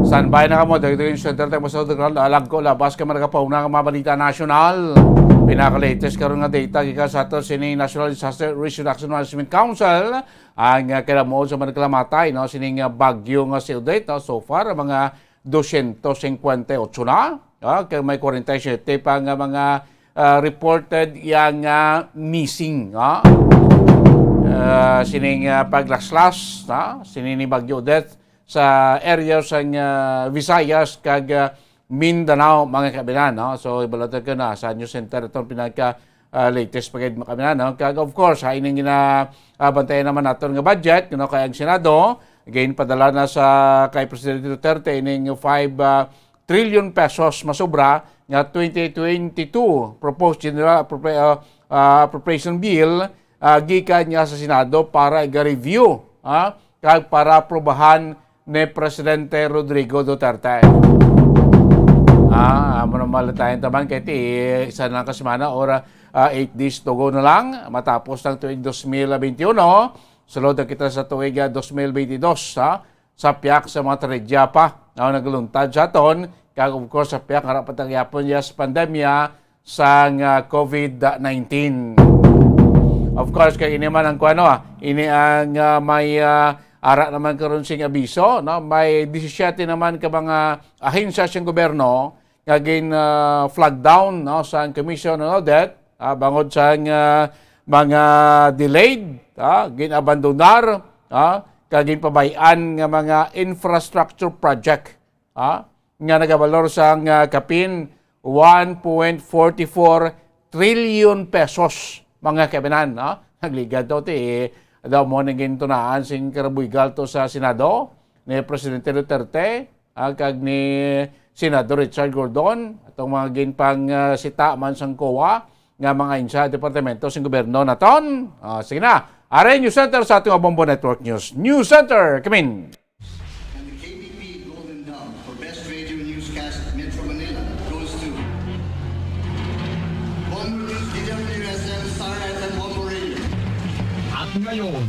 Standby na kamo, dagdag yung center time sa Ground, alag ko, labas ka, mga nagapauna nga mga balita nasyonal. Pinaka-latest karon nga data gikan sa ato sini National Disaster Risk Reduction Management Council, ang, ah, kailamuon sa mga nagkalamatay, no, sining, ah, bagyo nga si Odette, no, so far, mga dosyentos singkwenta y otso na, ah, kay may kwarenta y siyete pa nga mga, ah, reported yang, ah, missing, ah. Ah, sining, ah, paglaslas, ah, sini ni Bagyo Odette sa area sa, ah, Visayas kag, ah, Mindanao, mga kabinan, no? So, ibalatan ko na sa News Center itong pinaka, ah, latest pa gid, mga kabinan, no? Kag, of course, ha, ining gina-, ah, bantayan naman naton nga budget, you know, kay ang Senado, ginpadala na sa kay Presidente Duterte ining five, ah, trillion pesos masobra nga twenty twenty-two proposed general appropri-, ah, ah, appropriation bill, ah, gikan niya sa Senado para iga-review, ah, kag para aprobahan ni Presidente Rodrigo Duterte. Ah, amo na malatayan taman kay ti isa na lang ka semana or, ah, eight days to go na lang matapos ng tuig dos mil benti uno. Sulod na kita sa tuig, ah, dos mil benti dos, ha? Sa piyak sa mga trahedya pa nga nagluntad sa aton, kag of course sa piyak nga dapat nagyapon niya sa pandemya sang, ah, COVID nineteen. Of course, kay ini man ang kuan, ah, ini ang, ah, may, ah, ara naman karon sing abiso, no? May disisiete naman ka mga ahensya sang gobyerno nga gin, ah, flag down, no, sang Commission on Audit, ah, bangod sang, ah, mga delayed, ah, gin-abandonar, ah, kag ginpabay-an nga mga infrastructure project, ah, nga nagabalor sang, ah, kapin one point forty-four trillion pesos, mga kaibanan, no? Nagligad to, ti, daw mo nang gintunaan sing karabuy galto sa Senado ni Presidente Duterte, ah, kag ni Senador Richard Gordon, atong mga ginpang, ah, sita man sang COA nga mga ahensya, departamento sing gobyerno naton. Ah, sige na, ari News Center sa ating Bombo Network News. News Center, Kamin. And the K B P Golden Dove for Best Radio Newscast Metro Manila goes to Bombo News, D W S M, Star F M, Bombo Radio. At ngayon,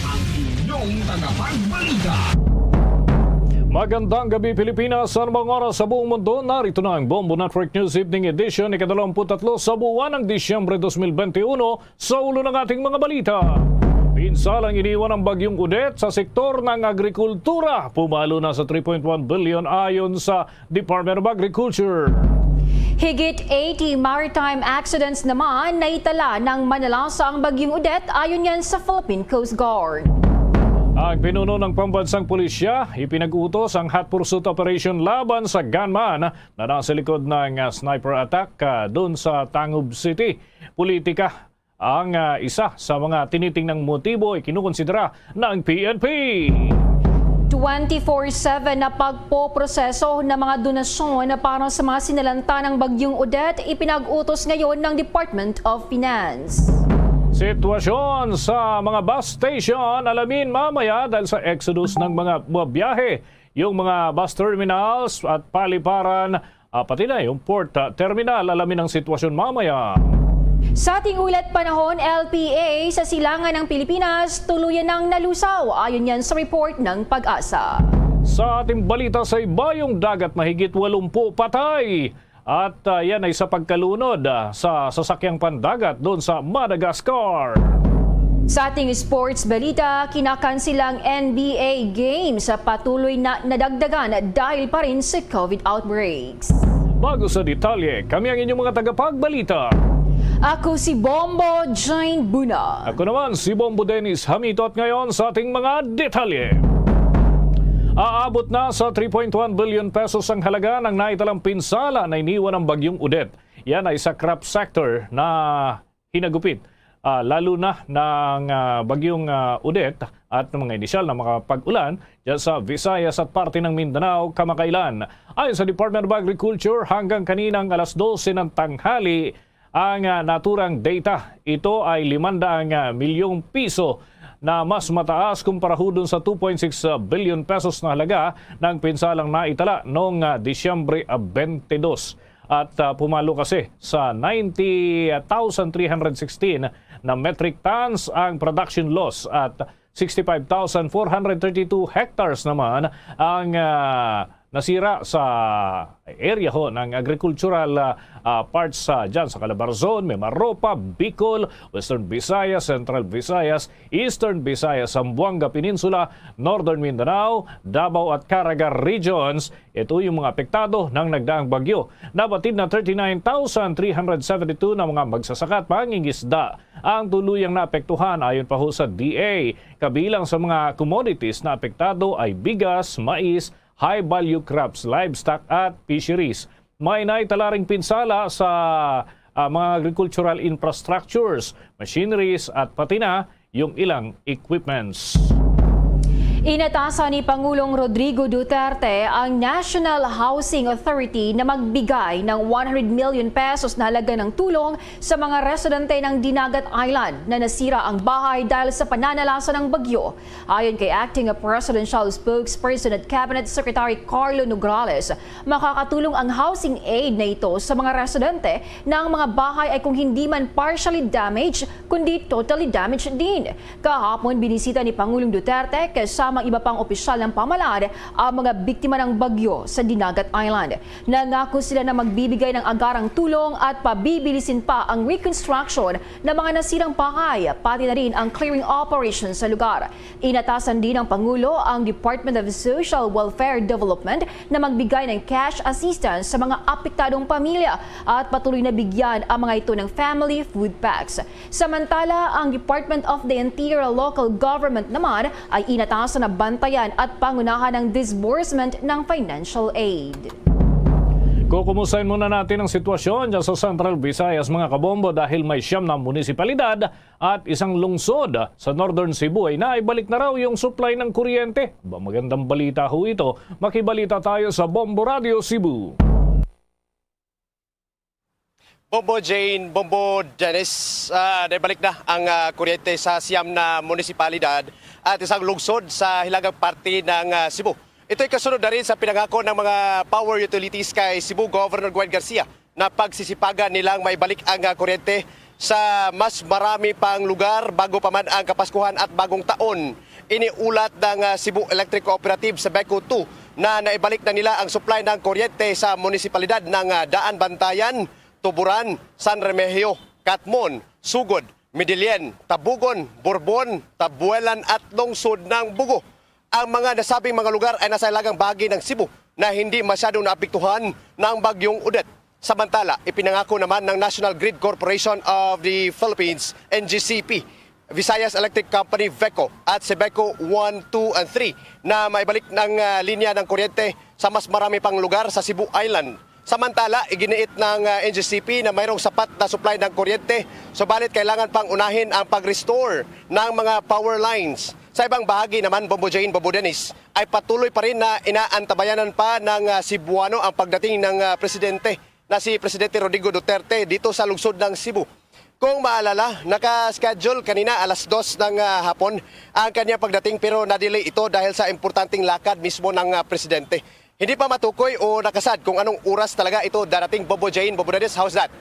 ang inyong tagapagbalita. Magandang gabi, Pilipinas. Sa anumang oras sa buong mundo, narito na ang Bombo Network News Evening Edition, ikadalawamput-tatlo sa buwan ng Disyembre dos mil benti uno. Sa ulo ng ating mga balita, pinsalang iniwan ng Bagyong Odette sa sektor ng agrikultura, pumalo na sa three point one billion ayon sa Department of Agriculture. Higit eighty maritime accidents naman naitala nang manalasa ang Bagyong Odette, ayon yan sa Philippine Coast Guard. Ang pinuno ng pambansang pulisya ipinag-utos ang hot pursuit operation laban sa gunman na nasa likod ng, ah, sniper attack, ah, doon sa Tangub City. Politika ang, ah, isa sa mga tinitingnang motibo, ikinukonsidera ng P N P. Twenty-four seven na pagpoproseso ng mga donasyon para sa mga sinalanta ng Bagyong Odette, ipinag-utos ngayon ng Department of Finance. Sitwasyon sa mga bus station, alamin mamaya dahil sa exodus ng mga bumabiyahe. Yung mga bus terminals at paliparan, ah, pati na yung port, ah, terminal. Alamin ang sitwasyon mamaya. Sa ating ulat panahon, L P A, sa silangan ng Pilipinas, tuluyan nang nalusaw, ayon yan sa report ng PAGASA. Sa ating balita, sa ibayong dagat, mahigit walumpu patay. At, ah, yan ay sa pagkalunod, ah, sa sasakyang pandagat doon sa Madagascar. Sa ating sports balita, kinakansilang N B A Games sa patuloy na nadagdagan dahil pa rin sa COVID outbreaks. Bago sa detalye, kami ang inyong mga tagapagbalita. Ako si Bombo Jane Buna. Ako naman si Bombo Dennis Hamito, at ngayon sa ating mga detalye. Aabot na sa three point one billion pesos ang halaga ng naitalang pinsala na iniwan ng Bagyong Odette. Yan ay sa crop sector na hinagupit, ah, lalo na ng, ah, Bagyong, ah, Odette at ng mga inisyal na mga pag-ulan dyan sa Visayas at parte ng Mindanao kamakailan. Ayon sa Department of Agriculture, hanggang kaninang alas dose ng tanghali ang, ah, naturang data. Ito ay limandang, ah, milyong piso na mas mataas kumpara ho dun sa two point six billion pesos na halaga ng pinsalang naitala noong, ah, Disyembre, ah, twenty-two. At, ah, pumalo kasi sa ninety thousand three hundred sixteen na metric tons ang production loss at sixty-five thousand four hundred thirty-two hectares naman ang, ah, nasira sa area ho ng agricultural, ah, ah, parts sa, dyan sa Calabarzon, Mimaropa, Bicol, Western Visayas, Central Visayas, Eastern Visayas, Zamboanga Peninsula, Northern Mindanao, Davao at Caraga regions. Ito yung mga apektado ng nagdaang bagyo. Nabatid na thirty-nine thousand three hundred seventy-two na mga magsasaka at mangingisda ang tuluyang naapektuhan, ayon pa ho sa D A. Kabilang sa mga commodities na apektado ay bigas, mais, high-value crops, livestock at fisheries. May naitala ring pinsala sa, ah, mga agricultural infrastructures, machineries at pati na yung ilang equipments. Inatasan ni Pangulong Rodrigo Duterte ang National Housing Authority na magbigay ng one hundred million pesos na halaga ng tulong sa mga residente ng Dinagat Island na nasira ang bahay dahil sa pananalasa ng bagyo. Ayon kay Acting Presidential Spokesperson at Cabinet Secretary Carlo Nograles, makakatulong ang housing aid na ito sa mga residente na ang mga bahay ay kung hindi man partially damaged, kundi totally damaged din. Kahapon, binisita ni Pangulong Duterte kasama Ang iba pang opisyal ng pamahalaan ang mga biktima ng bagyo sa Dinagat Island. Nangako sila na magbibigay ng agarang tulong at pabibilisin pa ang reconstruction ng mga nasirang bahay, pati na rin ang clearing operation sa lugar. Inatasan din ng Pangulo ang Department of Social Welfare Development na magbigay ng cash assistance sa mga apektadong pamilya at patuloy na bigyan ang mga ito ng family food packs. Samantala, ang Department of the Interior Local Government naman ay inatasan na bantayan at pangunahan ang disbursement ng financial aid. Kukumustahin muna natin ang sitwasyon dyan sa Central Visayas, mga kabombo, dahil may siyam na munisipalidad at isang lungsod sa Northern Cebu ay naibalik na raw yung supply ng kuryente. Ba, magandang balita ho ito. Makibalita tayo sa Bombo Radio Cebu. Bombo Jane, Bombo Dennis, ah, naibalik na ang, ah, kuryente sa siyam na munisipalidad at isang lungsod sa hilagang parte ng, ah, Cebu. Ito'y kasunod na rin sa pinangako ng mga power utilities kay Cebu Governor Gwen Garcia na pagsisipagan nilang maibalik ang, ah, kuryente sa mas marami pang lugar bago pa man ang Kapaskuhan at Bagong Taon. Iniulat ng, ah, Cebu Electric Cooperative, Cebeco two, na naibalik na nila ang supply ng kuryente sa munisipalidad ng, ah, Daan Bantayan, Tuburan, San Remigio, Catmon, Sugod, Medellin, Tabugon, Borbon, Tabuelan at Lungsod ng Bogo. Ang mga nasabing mga lugar ay nasa hilagang bahagi ng Cebu na hindi masyadong naapektuhan ng Bagyong Odette. Samantala, ipinangako naman ng National Grid Corporation of the Philippines, N G C P, Visayas Electric Company, VECO, at Cebeco one, two, and three na maibalik ng, ah, linya ng kuryente sa mas marami pang lugar sa Cebu Island. Samantala, iginiit ng, ah, N G C P na mayroong sapat na supply ng kuryente, subalit kailangan pang unahin ang pag-restore ng mga power lines. Sa ibang bahagi naman, Bombo Jane, Bombo Dennis, ay patuloy pa rin na inaantabayanan pa ng, ah, Cebuano ang pagdating ng, ah, presidente na si Presidente Rodrigo Duterte dito sa lungsod ng Cebu. Kung maalala, naka-schedule kanina alas dos ng, ah, hapon ang kanyang pagdating, pero na-delay ito dahil sa importanteng lakad mismo ng, ah, presidente. Hindi pa matukoy o nakasad kung anong oras talaga ito darating, Bombo Jane, Bombo Dennis. How's that?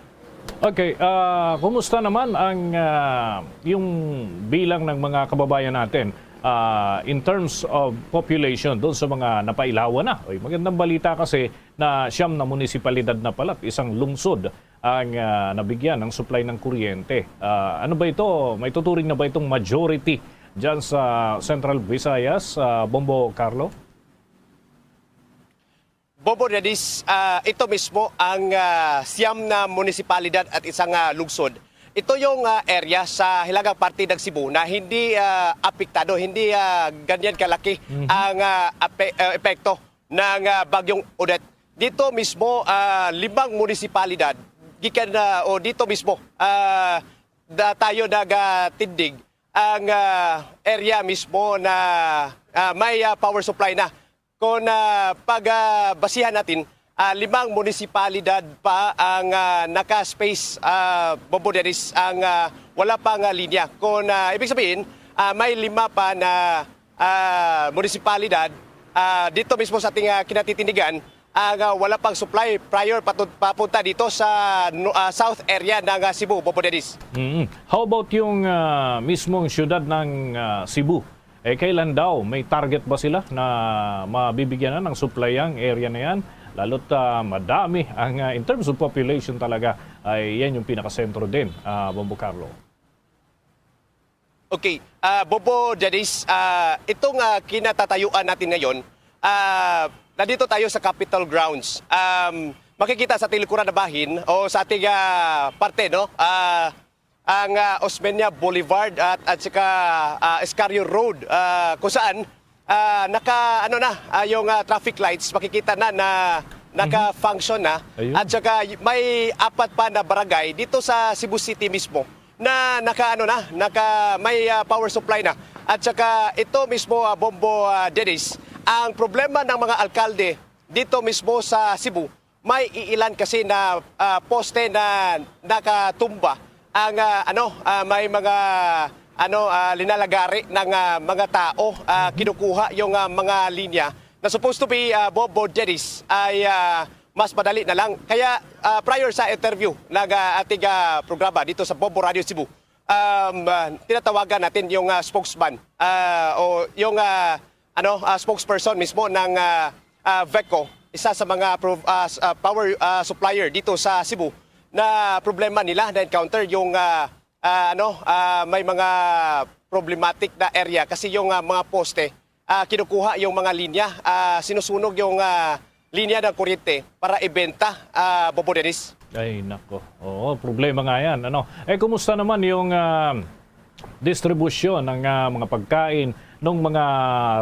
Okay, ah, kumusta naman ang, ah, yung bilang ng mga kababayan natin, ah, in terms of population doon sa mga napailawan na? Oy, magandang balita kasi na siyam na munisipalidad na pala at isang lungsod ang, ah, nabigyan ng supply ng kuryente. Ah, ano ba ito? Maituturing na ba itong majority dyan sa Central Visayas, ah, Bombo Carlo? Bombo Dennis, ah, ito mismo ang, ah, siyam na munisipalidad at isang, ah, lungsod. Ito yung, ah, area sa hilagang parte ng Cebu na hindi, ah, apektado, hindi, ah, ganyan kalaki Mhm. ang, ah, ape-, ah, epekto ng, ah, Bagyong Odette. Dito mismo, ah, limang munisipalidad, gikan na, o dito mismo, ah, da-, tayo nagatindig ang, ah, area mismo na, ah, may, ah, power supply na. Kung, ah, pag, ah, basihan natin, ah, limang munisipalidad pa ang, ah, naka-space, ah, Bombo Dennis, ang, ah, wala pa nga linya. Kung, ah, ibig sabihin, ah, may lima pa na, ah, munisipalidad, ah, dito mismo sa ating, ah, kinatitindigan, ang, ah, wala pang supply prior patu-, papunta dito sa no-, ah, south area ng, ah, Cebu, Bombo Dennis. Mm. How about yung, ah, mismong siyudad ng, ah, Cebu? Eh, kailan daw? May target ba sila na mabibigyan na ng supply ang area na yan? Lalo't, ah, madami ang, ah, in terms of population talaga, ay yan yung pinakasentro din, ah, Bombo Carlo. Okay, ah, Bombo Dennis, ah, itong, ah, kinatatayuan natin ngayon, ah, nandito tayo sa Capitol Grounds. Um, makikita sa ating likuran na bahin o sa ating, ah, parte, no? Ah, ang, ah, Osmeña Boulevard at, at saka, ah, Escario Road, ah, kung saan, ah, naka, ano na, ah, yung, ah, traffic lights, makikita na na naka-function na. Ayun. At saka y-, may apat pa na barangay dito sa Cebu City mismo na naka, ano na, naka, may, ah, power supply na. At saka ito mismo, ah, Bombo, ah, Dennis, ang problema ng mga alkalde dito mismo sa Cebu, may iilan kasi na, ah, poste na nakatumba ang, ah, ano, ah, may mga, ano, ah, linalagari ng, ah, mga tao, ah, Mhm. kinukuha yung, ah, mga linya na supposed to be, ah, Bombo Dennis ay, ah, mas madali na lang. Kaya, ah, prior sa interview ng, ah, ating, ah, programa dito sa Bombo Radio Cebu, um, ah, tinatawagan natin yung, ah, spokesman, ah, o yung, ah, ano, ah, spokesperson mismo ng, ah, ah, VECO, isa sa mga prov-, ah, s-, ah, power, ah, supplier dito sa Cebu, na problema nila na-encounter yung, ah, ah, ano, ah, may mga problematic na area kasi yung, ah, mga poste, ah, kinukuha yung mga linya, ah, sinusunog yung, ah, linya ng kuryente para ibenta, ah, Bobo Dennis. Ay, nako. Oo, problema nga yan, ano. Eh, kumusta naman yung, ah, distribusyon ng, ah, mga pagkain ng mga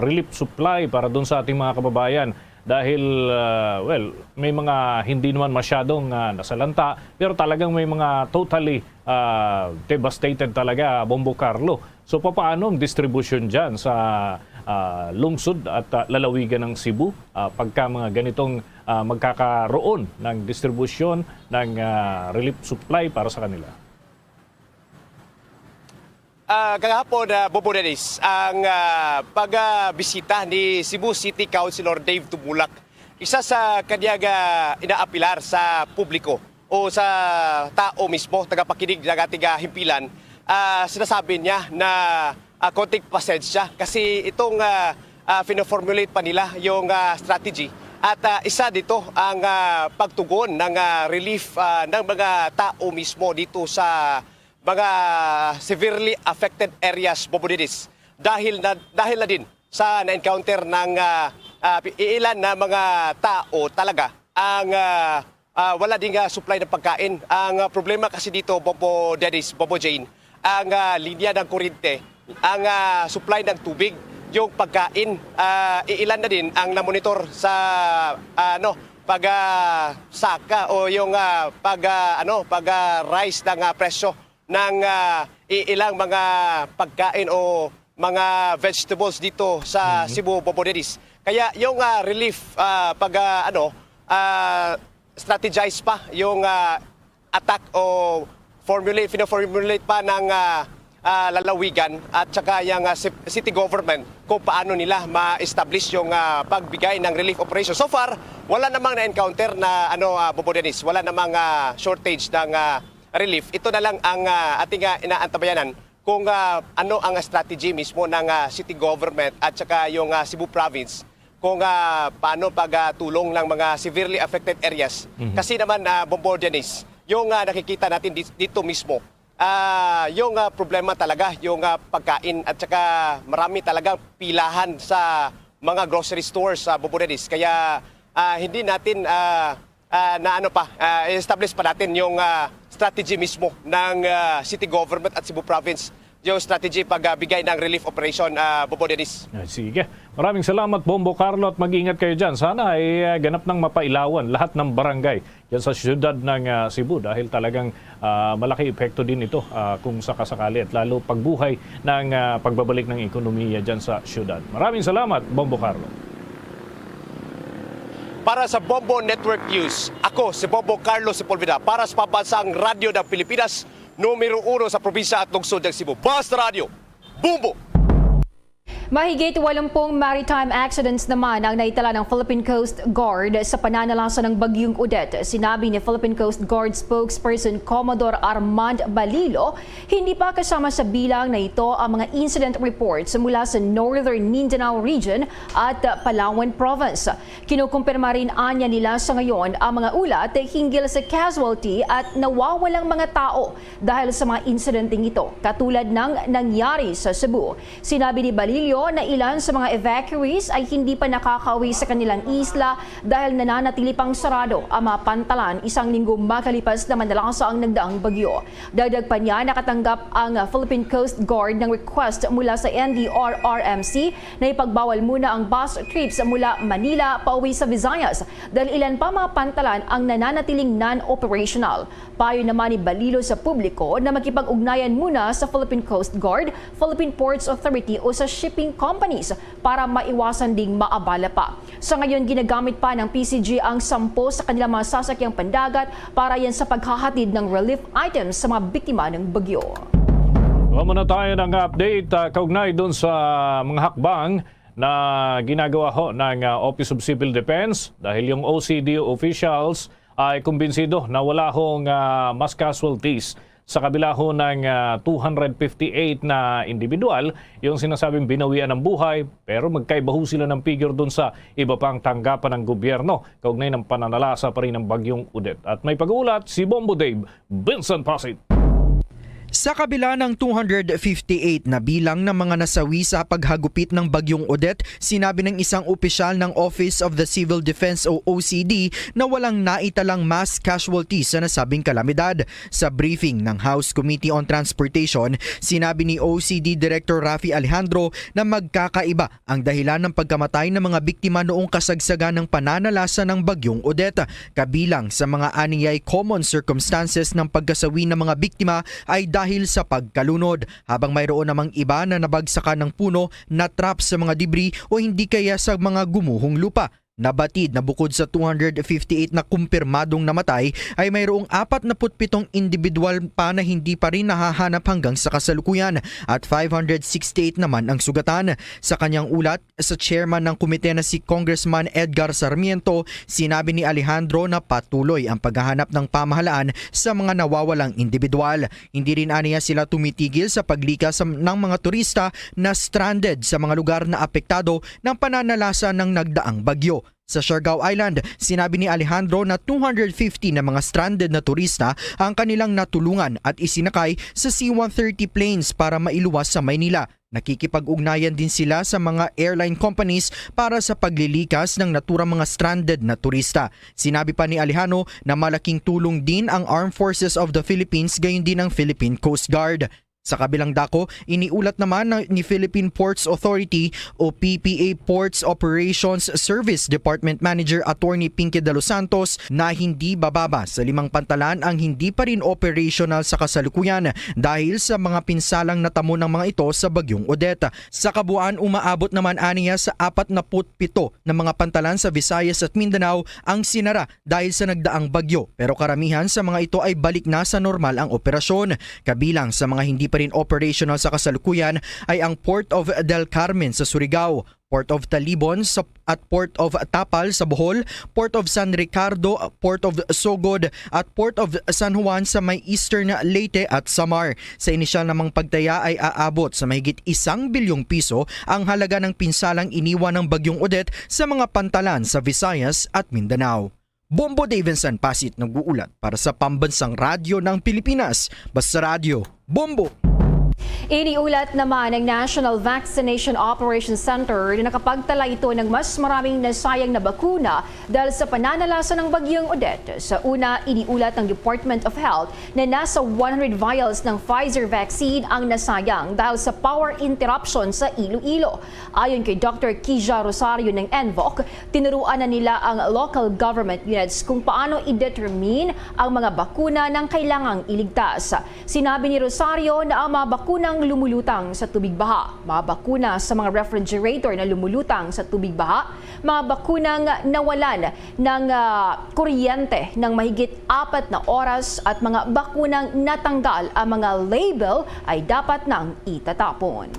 relief supply para dun sa ating mga kababayan? Dahil, ah, well, may mga hindi naman masyadong, ah, nasalanta, pero talagang may mga totally, ah, devastated talaga, Bombo Carlo. So, papaano ang distribusyon dyan sa, ah, lungsod at, ah, lalawigan ng Cebu, ah, pagka mga ganitong, ah, magkakaroon ng distribusyon ng, ah, relief supply para sa kanila? Ah, kagahapon, ah, Bobo Dennis, ang, ah, pagbisita ni Cebu City Councilor Dave Tumulak, isa sa kanyang, ah, inaapilar sa publiko o sa tao mismo, tagapakinig ng ating, ah, himpilan, ah, sinasabi niya na, ah, konting pasensya kasi itong, ah, ah, fino-formulate pa nila yung, ah, strategy. At, ah, isa dito ang, ah, pagtugon ng, ah, relief, ah, ng mga tao mismo dito sa mga severely affected areas, Bobo Dennis, dahil na, dahil na din sa na-encounter ng, ah, ah, iilan na mga tao talaga ang, ah, ah, wala ding, ah, supply ng pagkain. Ang, ah, problema kasi dito, Bobo Dennis, Bobo Jane, ang, ah, linya ng kuryente, ang, ah, supply ng tubig, yung pagkain, ah, iilan na din ang namonitor sa, ah, ano, pag, ah, saka o yung, ah, pag, ah, ano, pag, ah, rise ng, ah, presyo ng, ah, i-, ilang mga pagkain o mga vegetables dito sa Mhm. Cebu, Bobo Dennis. Kaya yung, ah, relief, ah, pag, ah, ano, ah, strategize pa yung, ah, attack o formulate, fino-formulate pa ng, ah, ah, lalawigan at saka yung, ah, ci-, city government kung paano nila ma-establish yung, ah, pagbigay ng relief operation. So far, wala namang na-encounter na, ano, ah, Bobo Dennis, wala namang, ah, shortage ng, ah, relief. Ito na lang ang, ah, ating, ah, inaantabayanan kung, ah, ano ang strategy mismo ng, ah, city government at saka yung, ah, Cebu province kung, ah, paano pagtulong ng mga severely affected areas. Mhm. Kasi naman, ah, Bombo Dennis, yung, ah, nakikita natin di-, dito mismo, ah, yung, ah, problema talaga, yung, ah, pagkain at saka marami talagang pilahan sa mga grocery stores sa Bombo Dennis. Kaya, ah, hindi natin, ah, ah, na ano pa, ah, i-establish pa natin yung, ah, strategy mismo ng, ah, city government at Cebu province, yung strategy pag, ah, bigay ng relief operation, ah, Bobo Dennis. Ah, sige. Maraming salamat, Bombo Carlo, at mag-ingat kayo dyan. Sana ay, ah, ganap nang mapailawan lahat ng barangay dyan sa siyudad ng, ah, Cebu dahil talagang, ah, malaki epekto din ito, ah, kung sakasakali at lalo pagbuhay ng, ah, pagbabalik ng ekonomiya dyan sa siyudad. Maraming salamat, Bombo Carlo. Para sa Bombo Network News, ako si Bombo Carlos Sepulveda para sa Pambansang Radyo ng Pilipinas, numero uno sa probinsya at lungsod ng Cebu. Basta Radyo, Bombo! Mahigit walumpung maritime accidents naman ang naitala ng Philippine Coast Guard sa pananalasa ng Bagyong Odette. Sinabi ni Philippine Coast Guard spokesperson Commodore Armand Balilo, hindi pa kasama sa bilang na ito ang mga incident reports mula sa Northern Mindanao Region at Palawan Province. Kinukumpirma rin anya nila sa ngayon ang mga ulat hinggil sa casualty at nawawalang mga tao dahil sa mga insidenteng ito, katulad ng nangyari sa Cebu. Sinabi ni Balillo na ilan sa mga evacuees ay hindi pa nakakauwi sa kanilang isla dahil nananatili pang sarado ang mga pantalan isang linggo makalipas na manalasa ang nagdaang bagyo. Dagdag pa niya, nakatanggap ang Philippine Coast Guard ng request mula sa N D R R M C na ipagbawal muna ang bus trips mula Manila pauwi sa Visayas dahil ilan pa mga pantalan ang nananatiling non-operational. Payo naman ni Balilo sa publiko na makipag-ugnayan muna sa Philippine Coast Guard, Philippine Ports Authority o sa shipping companies para maiwasan ding maabala pa. Sa ngayon, ginagamit pa ng P C G ang sampo sa kanilang mga sasakyang pandagat para yan sa paghahatid ng relief items sa mga biktima ng bagyo. Kuha muna tayo ng update, ah, kaugnay dun sa mga hakbang na ginagawa ho ng, ah, Office of Civil Defense dahil yung O C D O officials ay kumbinsido na wala hong, ah, mass casualties Sa kabila ho ng, ah, two hundred fifty-eight na individual, yung sinasabing binawian ng buhay, pero magkaiba ho sila ng figure dun sa iba pang tanggapan ng gobyerno kaugnay ng pananalasa pa rin ng Bagyong Odette. At may pag-uulat si Bombo Dave Vincent Pasit. Sa kabila ng two hundred fifty-eight na bilang ng mga nasawi sa paghagupit ng Bagyong Odette, sinabi ng isang opisyal ng Office of the Civil Defense o O C D na walang naitalang mass casualty sa nasabing kalamidad. Sa briefing ng House Committee on Transportation, sinabi ni O C D Director Raffy Alejandro na magkakaiba ang dahilan ng pagkamatay ng mga biktima noong kasagsagan ng pananalasa ng Bagyong Odette. Kabilang sa mga aniyay common circumstances ng pagkasawi ng mga biktima ay dahil sa pagkalunod, habang mayroon namang iba na nabagsakan ng puno, na-trap sa mga debris o hindi kaya sa mga gumuhong lupa. Nabatid na bukod sa two hundred fifty-eight na kumpirmadong namatay, ay mayroong apat na put pitong individual pa na hindi pa rin nahahanap hanggang sa kasalukuyan, at five hundred sixty-eight naman ang sugatan. Sa kanyang ulat, sa chairman ng komite na si Congressman Edgar Sarmiento, sinabi ni Alejandro na patuloy ang paghahanap ng pamahalaan sa mga nawawalang individual. Hindi rin aniya sila tumitigil sa paglikas sa, ng mga turista na stranded sa mga lugar na apektado ng pananalasa ng nagdaang bagyo. Sa Siargao Island, sinabi ni Alejandro na two hundred fifty na mga stranded na turista ang kanilang natulungan at isinakay sa C one thirty planes para mailuwas sa Maynila. Nakikipag-ugnayan din sila sa mga airline companies para sa paglilikas ng naturang mga stranded na turista. Sinabi pa ni Alejandro na malaking tulong din ang Armed Forces of the Philippines, gayon din ang Philippine Coast Guard. Sa kabilang dako, iniulat naman na ni Philippine Ports Authority o P P A Ports Operations Service Department Manager Attorney Pinky De Los Santos na hindi bababa sa limang pantalan ang hindi pa rin operational sa kasalukuyan dahil sa mga pinsalang natamo ng mga ito sa Bagyong Odette. Sa kabuuan, umaabot naman aniya sa apat na put pito na mga pantalan sa Visayas at Mindanao ang sinara dahil sa nagdaang bagyo, pero karamihan sa mga ito ay balik na sa normal ang operasyon. Kabilang sa mga hindi pa rin operational sa kasalukuyan ay ang Port of Del Carmen sa Surigao, Port of Talibon sa, at Port of Tapal sa Bohol, Port of San Ricardo, Port of Sogod, at Port of San Juan sa may Eastern Leyte at Samar. Sa inisyal namang pagtaya ay aabot sa mahigit isang bilyong piso ang halaga ng pinsalang iniwan ng Bagyong Odette sa mga pantalan sa Visayas at Mindanao. Bombo Davidson Pasit nag-uulat para sa Pambansang Radyo ng Pilipinas, Basta Radyo, Bombo! Iniulat naman ng National Vaccination Operations Center na nakapagtala ito ng mas maraming nasayang na bakuna dahil sa pananalasa ng Bagyong Odette. Sa una, iniulat ng Department of Health na nasa one hundred vials ng Pfizer vaccine ang nasayang dahil sa power interruption sa Iloilo. Ayon kay Doctor Kija Rosario ng ENVOC, tinuruan na nila ang local government units kung paano i-determine ang mga bakuna na kailangang iligtas. Sinabi ni Rosario na ang mga bakunang lumulutang sa tubig baha, mga bakuna sa mga refrigerator na lumulutang sa tubig baha, mga bakunang nawalan ng, ah, kuryente ng mahigit apat na oras at mga bakunang natanggal ang mga label ay dapat nang itatapon.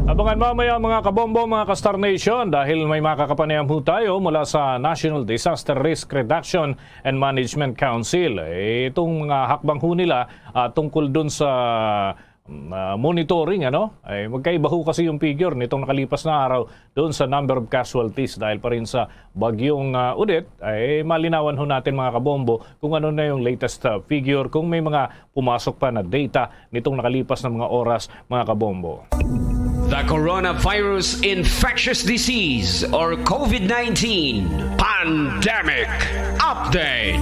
Abangan mamaya, mga kabombo, mga ka-Star Nation, dahil may makakapanayam ho tayo mula sa National Disaster Risk Reduction and Management Council. Eh, itong mga hakbang ho nila, ah, tungkol dun sa, mm, ah, monitoring, ano? Ay, magkaiba ho kasi yung figure nitong nakalipas na araw doon sa number of casualties dahil pa rin sa Bagyong, ah, Odette. Ay, malinawan ho natin, mga kabombo, kung ano na yung latest, ah, figure, kung may mga pumasok pa na data nitong nakalipas na mga oras, mga kabombo. The Coronavirus Infectious Disease or COVID nineteen Pandemic Update.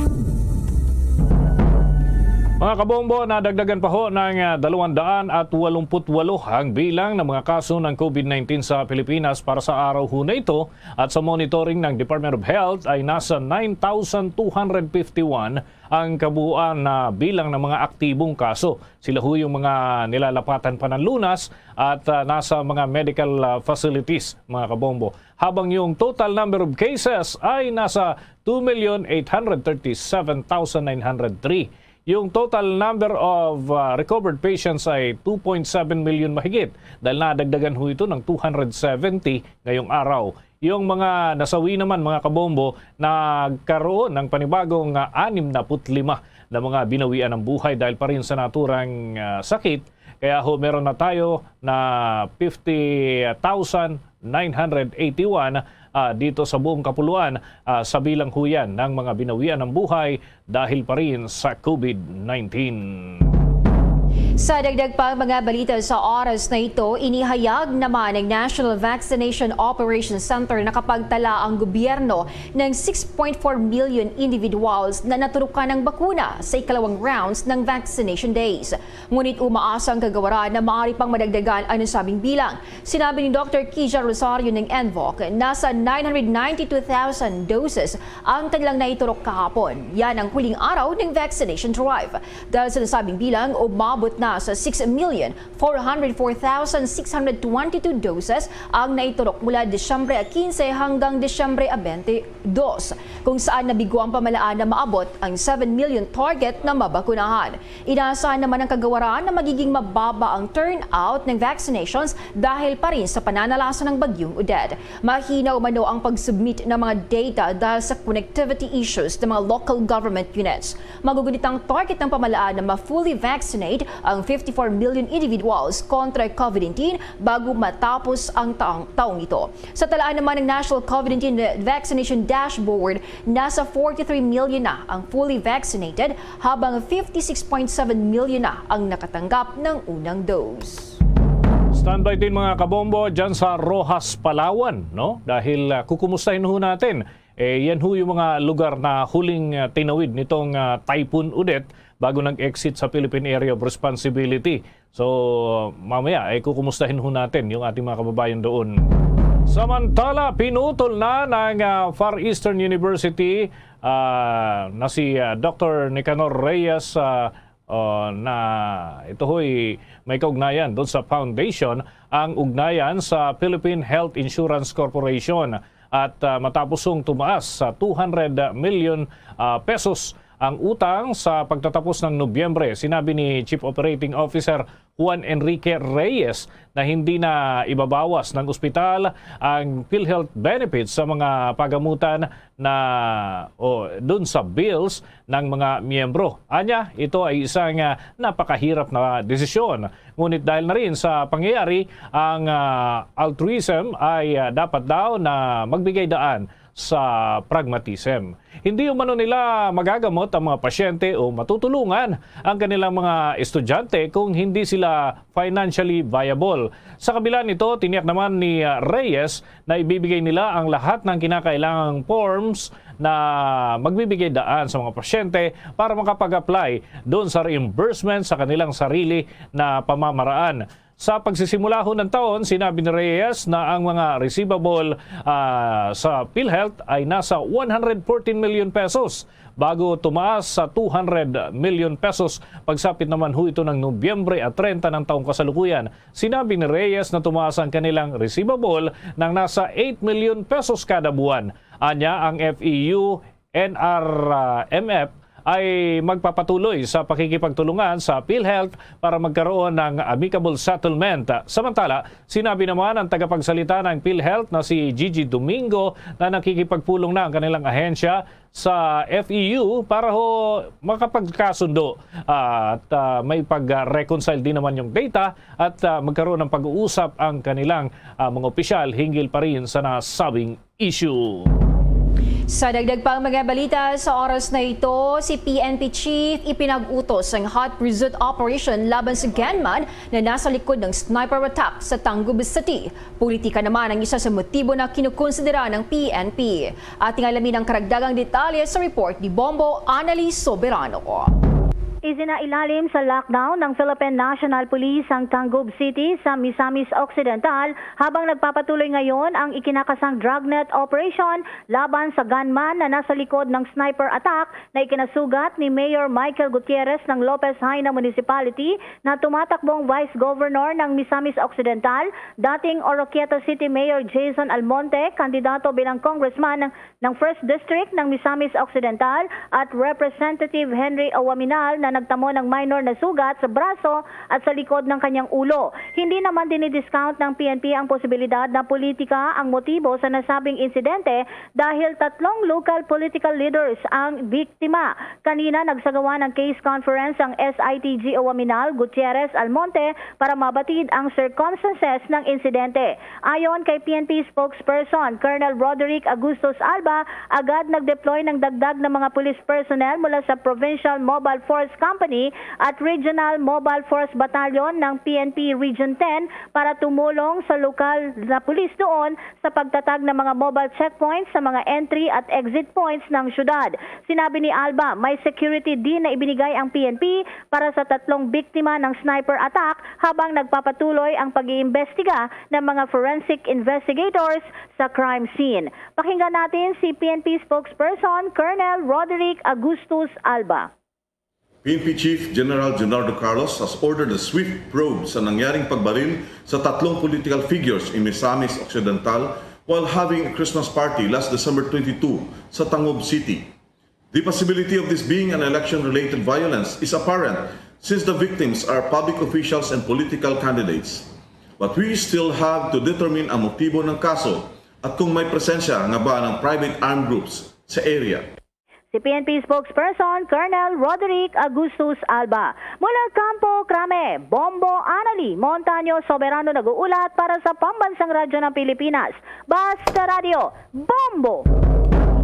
Mga kabombo, nadagdagan pa ho ng, ah, dalawang daan at walumput walo ang bilang ng mga kaso ng COVID nineteen sa Pilipinas para sa araw ho na ito, at sa monitoring ng Department of Health ay nasa nine thousand two hundred fifty-one ang kabuuan na bilang ng mga aktibong kaso. Sila ho yung mga nilalapatan pa ng lunas at, ah, nasa mga medical, ah, facilities, mga kabombo. Habang yung total number of cases ay nasa two million eight hundred thirty-seven thousand nine hundred three. Yung total number of, ah, recovered patients ay two point seven million mahigit, dahil nadagdagan ho ito ng two hundred seventy ngayong araw. Yung mga nasawi naman, mga kabombo, nagkaroon ng panibagong, ah, anim na put lima na mga binawian ng buhay dahil pa rin sa naturang, ah, sakit. Kaya ho, meron na tayo na fifty thousand nine hundred eighty-one, ah, dito sa buong kapuluan, ah, sa bilang ho yan ng mga binawian ng buhay dahil pa rin sa COVID nineteen. Sa dagdag pang mga balita sa oras na ito, inihayag naman ng National Vaccination Operations Center na kapagtala ang gobyerno ng six point four million individuals na naturukan ng bakuna sa ikalawang rounds ng vaccination days. Ngunit umaasa ang kagawaran na maaari pang madagdagan ang nasabing bilang. Sinabi ni Doctor Kija Rosario ng N V O C, nasa nine hundred ninety-two thousand doses ang kanilang naiturok kahapon. Yan ang huling araw ng vaccination drive. Dahil sa nasabing bilang, umabot na sa six million four hundred four thousand six hundred twenty-two doses ang naiturok mula Disyembre quince hanggang Disyembre twenty-two, kung saan nabigo ang pamalaan na maabot ang seven million target na mabakunahan. Inaasahan naman ng kagawaran na magiging mababa ang turnout ng vaccinations dahil pa rin sa pananalasa ng Bagyong Odette. Mahinaw umano ang pag-submit ng mga data dahil sa connectivity issues ng mga local government units. Magugunit ang target ng pamalaan na ma-fully vaccinate ang fifty-four million individuals kontra COVID nineteen bago matapos ang taong, taong ito. Sa talaan naman ng National COVID nineteen Vaccination Dashboard, nasa forty-three million na ang fully vaccinated, habang fifty-six point seven million na ang nakatanggap ng unang dose. Standby din, mga kabombo, dyan sa Roxas, Palawan, no? Dahil, ah, kukumustahin ho natin, eh, yan ho yung mga lugar na huling, ah, tinawid nitong, ah, Typhoon Odette bago nag-exit sa Philippine Area of Responsibility. So, mamaya ay kukumustahin ho natin yung ating mga kababayan doon. Samantala, pinutol na ng, ah, Far Eastern University, ah, na si, ah, Doctor Nicanor Reyes, ah, oh, na ito ho'y may kaugnayan doon sa foundation, ang ugnayan sa Philippine Health Insurance Corporation. At, ah, matapos hong tumaas sa two hundred million, ah, pesos ang utang sa pagtatapos ng Nobyembre, sinabi ni Chief Operating Officer Juan Enrique Reyes na hindi na ibabawas ng ospital ang PhilHealth benefits sa mga pagamutan na, o dun sa bills ng mga miyembro. Anya, ito ay isang, ah, napakahirap na desisyon. Ngunit dahil na rin sa pangyayari, ang, ah, altruism ay, ah, dapat daw na magbigay daan sa pragmatism. Hindi umano nila magagamot ang mga pasyente o matutulungan ang kanilang mga estudyante kung hindi sila financially viable. Sa kabila nito, tiniyak naman ni, ah, Reyes na ibibigay nila ang lahat ng kinakailangang forms na magbibigay daan sa mga pasyente para makapag-apply doon sa reimbursement sa kanilang sarili na pamamaraan. Sa pagsisimula ho ng taon, sinabi ni Reyes na ang mga receivable, ah, sa PhilHealth ay nasa one hundred fourteen million pesos bago tumaas sa two hundred million pesos pagsapit naman ho ito ng Nobyembre at treinta ng taong kasalukuyan. Sinabi ni Reyes na tumaas ang kanilang receivable ng nasa eight million pesos kada buwan. Anya, ang F E U, N R M F ay magpapatuloy sa pakikipagtulungan sa PhilHealth para magkaroon ng amicable settlement. Samantala, sinabi naman ang tagapagsalita ng PhilHealth na si Gigi Domingo na nakikipagpulong na ang kanilang ahensya sa F E U para ho makapagkasundo, ah, at, ah, may pag-reconcile din naman yung data at, ah, magkaroon ng pag-uusap ang kanilang, ah, mga opisyal hinggil pa rin sa nasabing issue. Sa dagdag pang mga balita sa oras na ito, si P N P Chief ipinag-utos ang hot pursuit operation laban sa gunman na nasa likod ng sniper attack sa Tangub City. Politika naman ang isa sa motibo na kinukonsidera ng P N P. Ating alamin ang karagdagang detalye sa report ni Bombo Anali Soberano. Isinailalim sa lockdown ng Philippine National Police ang Tangub City sa Misamis Occidental, habang nagpapatuloy ngayon ang ikinakasang dragnet operation laban sa gunman na nasa likod ng sniper attack na ikinasugat ni Mayor Michael Gutierrez ng Lopez Jaena Municipality na tumatakbong Vice Governor ng Misamis Occidental, dating Oroquieta City Mayor Jason Almonte, kandidato bilang congressman ng, ng First District ng Misamis Occidental, at Representative Henry Awaminal na Nagtamo ng minor na sugat sa braso at sa likod ng kanyang ulo. Hindi naman dinidiscount ng P N P ang posibilidad na politika ang motibo sa nasabing insidente dahil tatlong local political leaders ang biktima. Kanina, nagsagawa ng case conference ang S I T G Oaminal, Gutierrez, Almonte para mabatid ang circumstances ng insidente. Ayon kay P N P spokesperson Colonel Roderick Agustus Alba, agad nag-deploy ng dagdag na mga police personnel mula sa Provincial Mobile Force Company at Regional Mobile Force Battalion ng P N P Region ten para tumulong sa lokal na pulis doon sa pagtatag ng mga mobile checkpoints sa mga entry at exit points ng syudad. Sinabi ni Alba, may security din na ibinigay ang P N P para sa tatlong biktima ng sniper attack habang nagpapatuloy ang pag-iimbestiga ng mga forensic investigators sa crime scene. Pakinggan natin si P N P spokesperson Colonel Roderick Agustus Alba. P N P Chief General Junardo Carlos has ordered a swift probe sa nangyaring pagbaril sa tatlong political figures in Misamis Occidental while having a Christmas party last December twenty-two sa Tangub City. The possibility of this being an election-related violence is apparent since the victims are public officials and political candidates. But we still have to determine ang motibo ng kaso at kung may presensya nga ba ng private armed groups sa area. Si P N P spokesperson Colonel Roderick Agustus Alba. Mula Campo Crame, Bombo Anali Montaño Soberano nag-uulat para sa Pambansang Radyo ng Pilipinas. Basta Radyo, Bombo!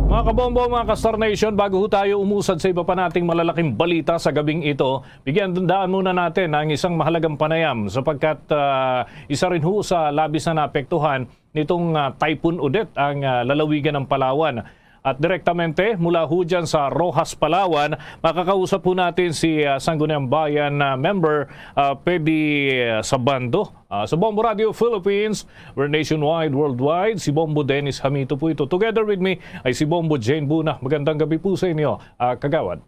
Mga kabombo, mga ka-Star Nation, bago ho tayo umusad sa iba pa nating malalaking balita sa gabing ito, bigyan daan muna natin ang isang mahalagang panayam sapagkat ah, isa rin ho sa labis na naapektuhan nitong ah, Typhoon Odette ang ah, lalawigan ng Palawan. At direktamente mula ho dyan sa Roxas, Palawan, makakausap po natin si ah, Sangguniang Bayan ah, member ah, Pedi ah, Sabando. Ah, sa Bombo Radio Philippines, we're nationwide, worldwide. Si Bombo Dennis Hamito po ito. Together with me ay si Bombo Jane Buna. Magandang gabi po sa inyo, ah, Kagawad.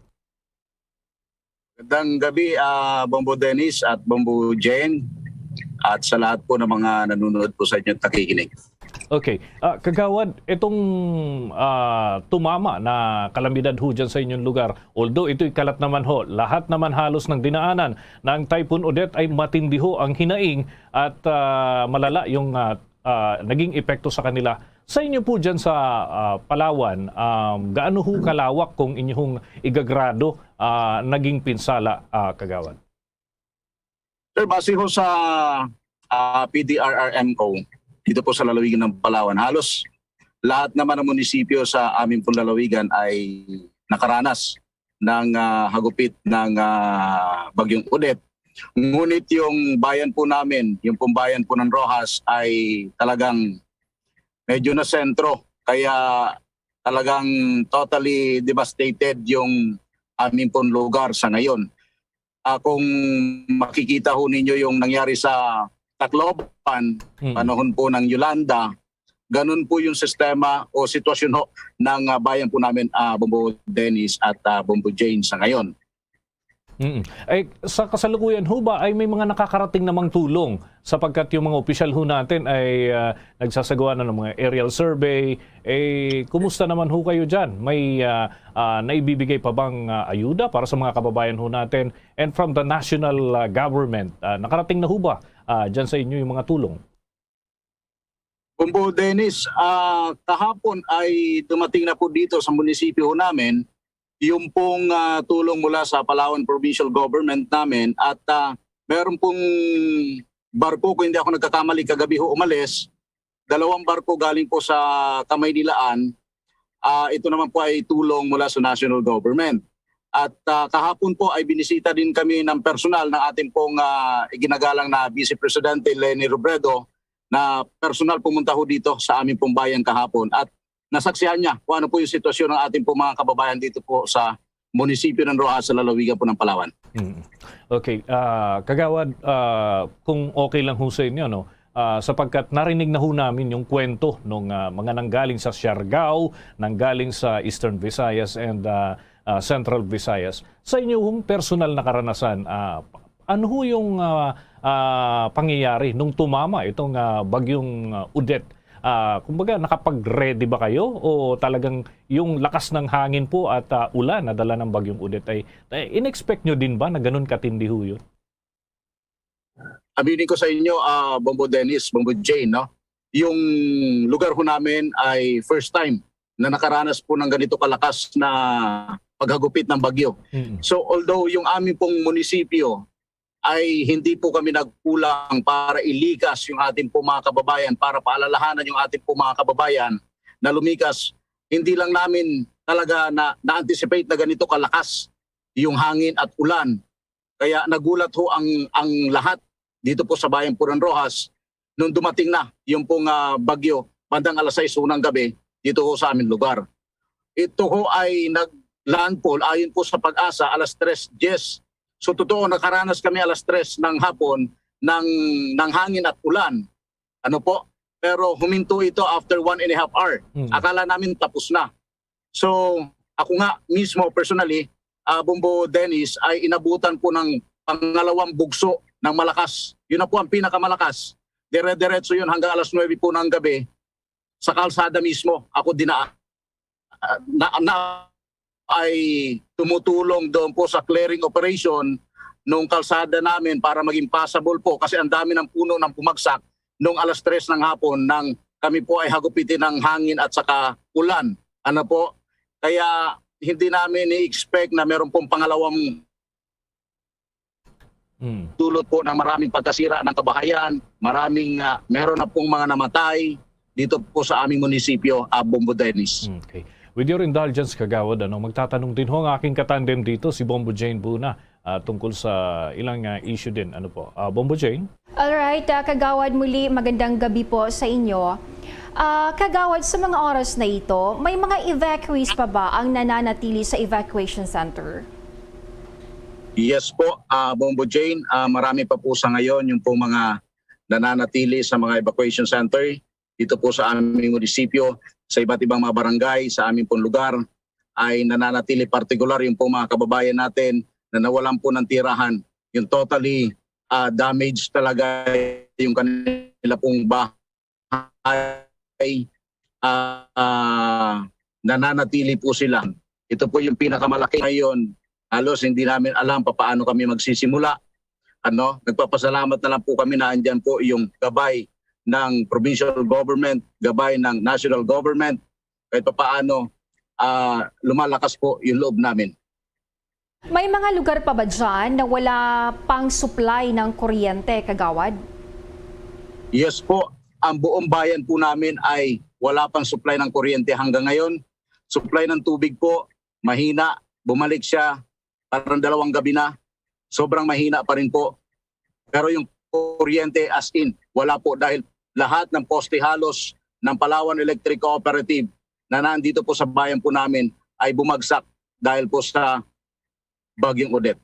Magandang gabi, ah, Bombo Dennis at Bombo Jane, at sa lahat po ng mga nanonood po sa inyong takikinig. Okay. Ah, Kagawad, itong ah, tumama na kalamidad ho dyan sa inyong lugar, although ito'y kalat naman ho, lahat naman halos ng dinaanan ng Typhoon Odette ay matindi ho ang hinaing at ah, malala yung ah, ah, naging epekto sa kanila. Sa inyo po dyan sa ah, Palawan, um, gaano ho kalawak kung inyong igagrado ah, naging pinsala, ah, Kagawad? Sir, base ho sa ah, P D R R M ko, dito po sa lalawigan ng Palawan, halos lahat naman ng munisipyo sa amin pong lalawigan ay nakaranas ng ah, hagupit ng ah, Bagyong Odette. Ngunit yung bayan po namin, yung pong bayan po ng Roxas ay talagang medyo na sentro. Kaya talagang totally devastated yung amin pong lugar sa ngayon. Ah, kung makikita ho ninyo yung nangyari sa Tacloban, Mm. panahon po ng Yolanda, ganun po yung sistema o sitwasyon ho ng ah, bayan po namin, ah, Bombo Dennis at ah, Bombo Jane sa ngayon. Mm. Ay, sa kasalukuyan ho ba ay may mga nakakarating namang tulong sapagkat yung mga opisyal ho natin ay ah, nagsasagawa na ng mga aerial survey? Eh, kumusta naman ho kayo dyan? May ah, ah, naibibigay pa bang ah, ayuda para sa mga kababayan ho natin? And from the national ah, government, ah, nakarating na ho ba ah, dyan sa inyo yung mga tulong? Bombo Dennis, ah, kahapon ay dumating na po dito sa munisipyo ho namin yung pong ah, tulong mula sa Palawan Provincial Government namin, at ah, meron pong barko, kung hindi ako nagkakamali, kagabi ho umalis, dalawang barko galing po sa Kamaynilaan. Ah, ito naman po ay tulong mula sa national government. At ah, kahapon po ay binisita din kami ng personal ng ating pong ah, iginagalang na Vice Presidente Leni Robredo, na personal pumunta ho dito sa aming pong bayan kahapon at nasaksihan niya kung ano po yung sitwasyon ng ating pong mga kababayan dito po sa munisipyo ng Roxas sa lalawigan po ng Palawan. Mm. Okay, ah, Kagawad, ah, kung okay lang ho sa inyo, no? Ah, sapagkat narinig na ho namin yung kwento nung ah, mga nanggaling sa Siargao, nanggaling sa Eastern Visayas and ah, ah, Central Visayas. Sa inyo hong personal na karanasan, ah, ano ho yung ah, ah, pangyayari nung tumama itong ah, bagyong ah, Odette? Ah, kumbaga, nakapag-ready ba kayo o talagang yung lakas ng hangin po at, ah, ulan na dala ng Bagyong Odette ay, ay in-expect nyo din ba na ganun katindi ho yun? Aminin ko sa inyo, ah, Bombo Dennis, Bombo Jane, no? Yung lugar ho namin ay first time na nakaranas po ng ganito kalakas na paghagupit ng bagyo. Mm. So, although yung amin pong munisipyo ay hindi po kami nagkulang para ilikas yung ating po mga kababayan, para paalalahanan yung ating po mga kababayan na lumikas, hindi lang namin talaga na, na-anticipate na ganito kalakas yung hangin at ulan. Kaya nagulat ho ang, ang lahat dito po sa Bayan Punan Rojas nung dumating na yung pong, ah, bagyo bandang alas sais ho ng gabi dito ho sa aming lugar. Ito ho ay nag-landfall ayon po sa PAGASA alas tres diyes. So, totoo, nakaranas kami alas tres ng hapon ng, ng hangin at ulan. Ano po? Pero huminto ito after one and a half hour. Mm. Akala namin tapos na. So, ako nga mismo, personally, ah, Bombo Dennis, ay inabutan ko ng pangalawang bugso ng malakas. Yun na po ang pinakamalakas. Dire-diretso yun hanggang alas nuwebe po ng gabi sa kalsada mismo. Ako dinaan. Ah, na, na, ay tumutulong doon po sa clearing operation nung kalsada namin para maging passable po kasi ang dami ng puno ng bumagsak nung alas tres ng hapon nang kami po ay hagupitin ng hangin at saka ulan. Ano po? Kaya hindi namin i-expect na meron pong pangalawang Hmm. dulot po ng maraming pagkasira ng kabahayan, maraming, ah, meron na pong mga namatay dito po sa aming munisipyo, ah, Bombo Dennis. Okay. With your indulgence, Kagawad, ano, magtatanong din ho ang aking katandem dito, si Bombo Jane Buna, ah, tungkol sa ilang, ah, issue din. Ano po? Ah, Bombo Jane? Alright, ah, Kagawad, muli, magandang gabi po sa inyo. Ah, Kagawad, sa mga oras na ito, may mga evacuees pa ba ang nananatili sa evacuation center? Yes po, ah, Bombo Jane, ah, marami pa po sa ngayon yung pong mga nananatili sa mga evacuation center dito po sa aming munisipyo, sa iba't ibang mga barangay, sa aming pong lugar, ay nananatili, partikular yung pong mga kababayan natin na nawalan po ng tirahan. Yung totally, ah, damage talaga yung kanila pong bahay, ah, ah, nananatili po sila. Ito po yung pinakamalaki ngayon. Halos hindi namin alam pa paano kami magsisimula. Ano, nagpapasalamat na lang po kami na andyan po yung gabay ng provincial government, gabay ng national government, kahit papaano, ah, lumalakas po yung loob namin. May mga lugar pa ba dyan na wala pang supply ng kuryente, Kagawad? Yes po. Ang buong bayan po namin ay wala pang supply ng kuryente hanggang ngayon. Supply ng tubig po, mahina. Bumalik siya, parang dalawang gabi na. Sobrang mahina pa rin po. Pero yung kuryente, as in, wala po dahil lahat ng poste halos ng Palawan Electric Cooperative na nandito po sa bayan po namin ay bumagsak dahil po sa Bagyong Odette.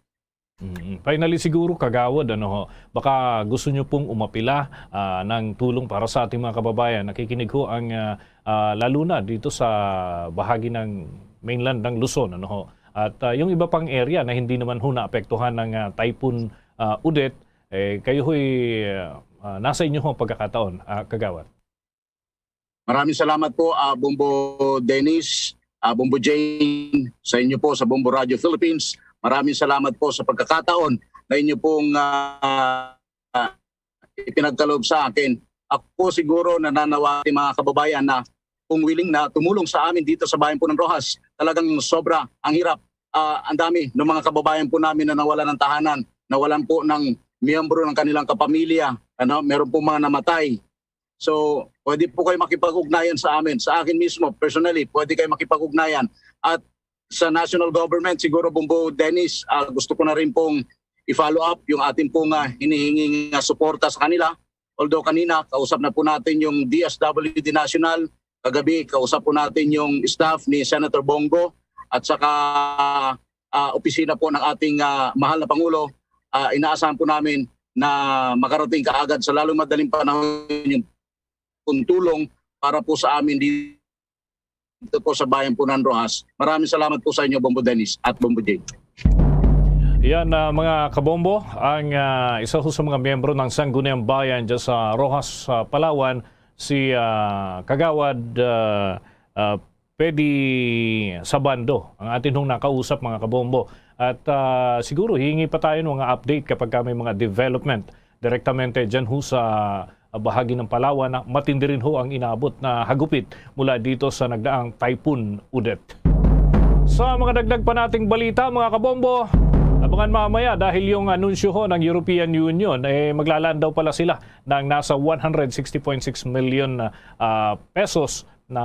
Mm. Finally siguro, Kagawad, ano ho, baka gusto nyo pong umapila, ah, ng tulong para sa ating mga kababayan. Nakikinig ho ang, ah, ah, lalo na dito sa bahagi ng mainland ng Luzon, ano ho. At, ah, yung iba pang area na hindi naman ho naapektuhan ng, ah, Typhoon, ah, Odette, eh, kayo ho'y, ah, ah, nasa inyo ho ang pagkakataon, ah, Kagawad. Maraming salamat po, ah, Bombo Dennis, ah, Bombo Jane, sa inyo po sa Bombo Radio Philippines. Maraming salamat po sa pagkakataon na inyo pong, ah, ah, ipinagkaloob sa akin. Ako siguro nananawagan mga kababayan na kung willing na tumulong sa amin dito sa Bayan po ng Roxas. Talagang sobra ang hirap. Ah, ang dami ng mga kababayan po namin na nawalan ng tahanan, nawalan po ng miyembro ng kanilang kapamilya, ano, meron po mga namatay. So, pwede po kayo makipag-ugnayan sa amin. Sa akin mismo, personally, pwede kayo makipag-ugnayan. At sa national government, siguro, Bombo Dennis, ah, gusto ko na rin pong i-follow up yung ating pong, ah, hinihinging, ah, suporta sa kanila. Although kanina, kausap na po natin yung D S W D National. Kagabi, kausap po natin yung staff ni Senator Bongo at saka, ah, opisina po ng ating, ah, mahal na Pangulo. Ah, inaasahan po namin na makarating kaagad sa lalong madaling panahon yung pong tulong para po sa amin dito po sa Bayan po ng Roxas. Maraming salamat po sa inyo, Bombo Dennis at Bombo Jane. Yan, ah, mga kabombo, ang, ah, isa ho sa mga miyembro ng Sangguniang Bayan dyan sa Roxas, sa Palawan, si, ah, Kagawad, ah, ah, Pedi Sabando, ang atin hong nakausap, mga kabombo. At, ah, siguro, hingi pa tayo ng mga update kapag ka may mga development direktamente dyan ho sa, ah, bahagi ng Palawan na matindi rin ho ang inabot na hagupit mula dito sa nagdaang Typhoon Odette. Sa mga dagdag pa nating balita, mga kabombo, abangan mamaya dahil yung anunsyo ho ng European Union, eh, maglalaan daw pala sila ng nasa one hundred sixty point six million, ah, pesos na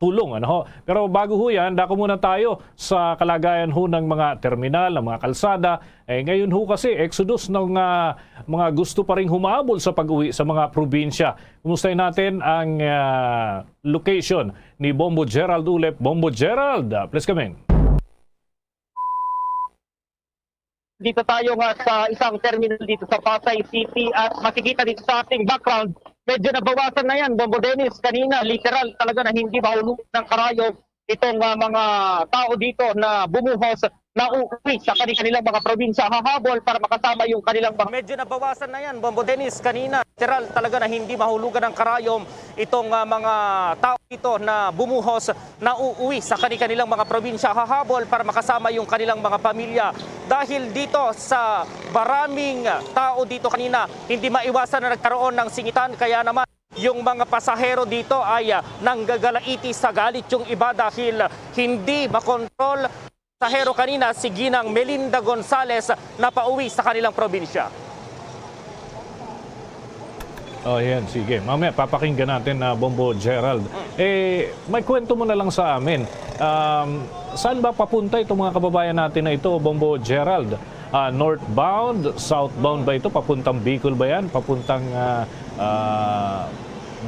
tulong, ano ho. Pero bago ho yan, dako muna tayo sa kalagayan ho ng mga terminal, ng mga kalsada. Eh, ngayon ho kasi, exodus ng, ah, mga gusto pa ring humahabol sa pag-uwi sa mga probinsya. Kumustahin natin ang, ah, location ni Bombo Gerald Ulep. Bombo Gerald, ah, please come in. Dito tayo nga sa isang terminal dito sa Pasay City at makikita dito sa ating background, medyo nabawasan na yan, Bombo Dennis. Kanina, literal talaga na hindi mahulog ng karayom itong, ah, mga tao dito na bumuhos na uuwi sa kanilang mga probinsya, hahabol para makasama yung kanilang mga Medyo nabawasan na yan, Bombo Dennis. Kanina, literal talaga na hindi mahulugan ng karayom itong, ah, mga tao dito na bumuhos na uuwi sa kani-, kanilang mga probinsya, hahabol para makasama yung kanilang mga pamilya. Dahil dito sa maraming tao dito kanina, hindi maiwasan na nagkaroon ng singitan, kaya naman yung mga pasahero dito ay, ah, nanggagalaiti sa galit yung iba dahil hindi makontrol. Pasahero kanina, si Ginang Melinda Gonzales, na pauwi sa kanilang probinsya. Oh, yan. Sige. Mamaya, papakinggan natin na Bombo Gerald. Eh, may kwento mo na lang sa amin. Um, saan ba papunta itong mga kababayan natin na ito, Bombo Gerald? Ah, northbound, southbound ba ito? Papuntang Bicol ba yan? Papuntang, ah, ah,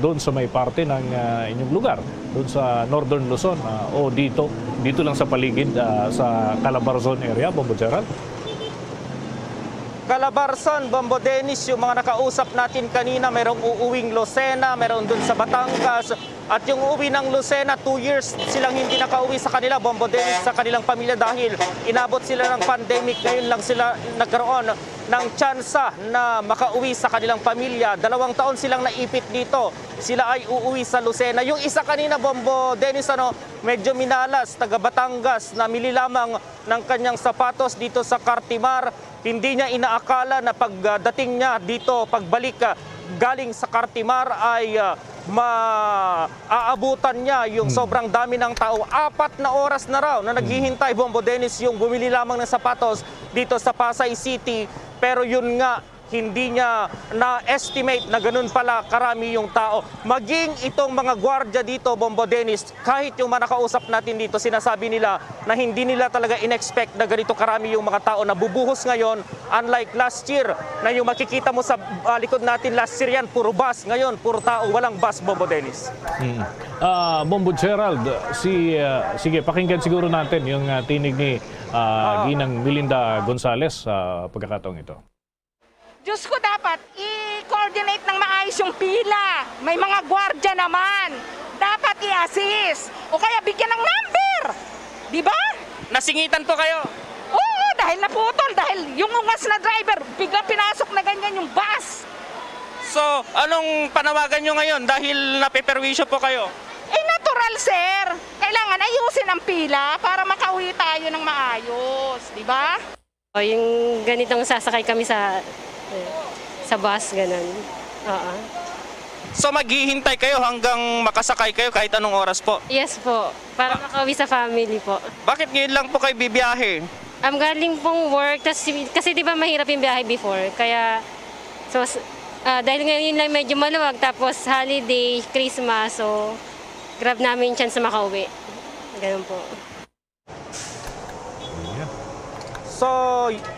doon sa may parte ng, ah, inyong lugar? Doon sa Northern Luzon? Ah, o dito? Dito lang sa paligid, ah, sa Calabarzon area, Bombo Gerald? Calabarzon, Bombo Dennis, yung mga nakausap natin kanina, merong uuwing Lucena, meron dun sa Batangas. At yung uwi ng Lucena, two years silang hindi nakauwi sa kanila, Bombo Dennis, sa kanilang pamilya dahil inabot sila ng pandemic. Ngayon lang sila nagkaroon ng tsansa na makauwi sa kanilang pamilya. Dalawang taon silang naipit dito. Sila ay uuwi sa Lucena. Yung isa kanina, Bombo Dennis, ano, medyo minalas, taga Batangas, namili lamang ng kanyang sapatos dito sa Cartimar. Hindi niya inaakala na pagdating niya dito, pagbalik, ah, galing sa Cartimar ay, ah, maaabutan niya yung Hmm. sobrang dami ng tao. Apat na oras na raw na Hmm. naghihintay, Bombo Dennis, yung bumili lamang ng sapatos dito sa Pasay City. Pero yun nga, hindi niya na-estimate na ganun pala karami yung tao. Maging itong mga gwardya dito, Bombo Dennis, kahit yung mga nakausap natin dito, sinasabi nila na hindi nila talaga in-expect na ganito karami yung mga tao na bubuhos ngayon, unlike last year na yung makikita mo sa, ah, likod natin, last year yan, puro bus. Ngayon, puro tao, walang bus, Bombo Dennis. Mm. Ah, Bombo Gerald, si, ah, sige, pakinggan siguro natin yung, ah, tinig ni, ah, Ah. Ginang Melinda Gonzales sa pagkakataong ito. Diyos ko, dapat i-coordinate ng maayos yung pila. May mga gwardya naman. Dapat i-assist. O kaya bigyan ng number. Di ba? Nasingitan po kayo? Oo, dahil naputol. Dahil yung ungas na driver, biglang pinasok na ganyan yung bus. So, anong panawagan nyo ngayon dahil napeperwisyo po kayo? Eh, natural, sir. Kailangan ayusin ang pila para makauwi tayo ng maayos. Di ba? O, yung ganitong sasakay kami sa, sa bus, ganun. Oo. So, maghihintay kayo hanggang makasakay kayo kahit anong oras po? Yes po. Para makauwi sa family po. Bakit ngayon lang po kayo bibiyahe? Um, galing pong work, tas si-, kasi di ba mahirap yung biyahe before? Kaya, so, s-, ah, dahil ngayon lang medyo maluwag, tapos holiday, Christmas, so, grab namin chance na makauwi. Ganun po. Yeah. So,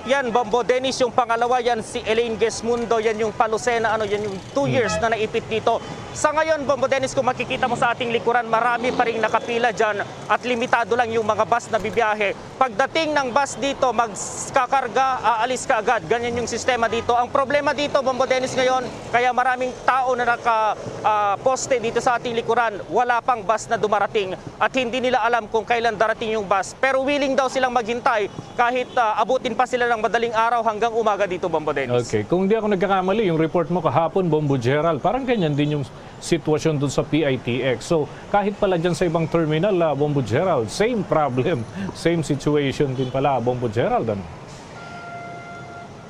yan, Bombo Dennis, yung pangalawa, yan si Elaine Gesmundo, yan yung pa-Lucena, ano, yan yung two years Mm. na naipit dito. Sa ngayon, Bombo Dennis, kung makikita mo sa ating likuran, marami pa ring nakapila dyan at limitado lang yung mga bus na bibiyahe. Pagdating ng bus dito, magkakarga, aalis ka agad. Ganyan yung sistema dito. Ang problema dito, Bombo Dennis, ngayon, kaya maraming tao na naka, ah, poste dito sa ating likuran, wala pang bus na dumarating. At hindi nila alam kung kailan darating yung bus. Pero willing daw silang maghintay kahit, ah, abutin pa sila ng madaling araw hanggang umaga dito, Bombo Dennis. Okay. Kung di ako nagkakamali, yung report mo kahapon, Bombo Gerald, parang ganyan din yung sitwasyon dun sa P I T X. So, kahit pala dyan sa ibang terminal, ah, Bombo Gerald, same problem, same situation din pala, Bombo Gerald, ano?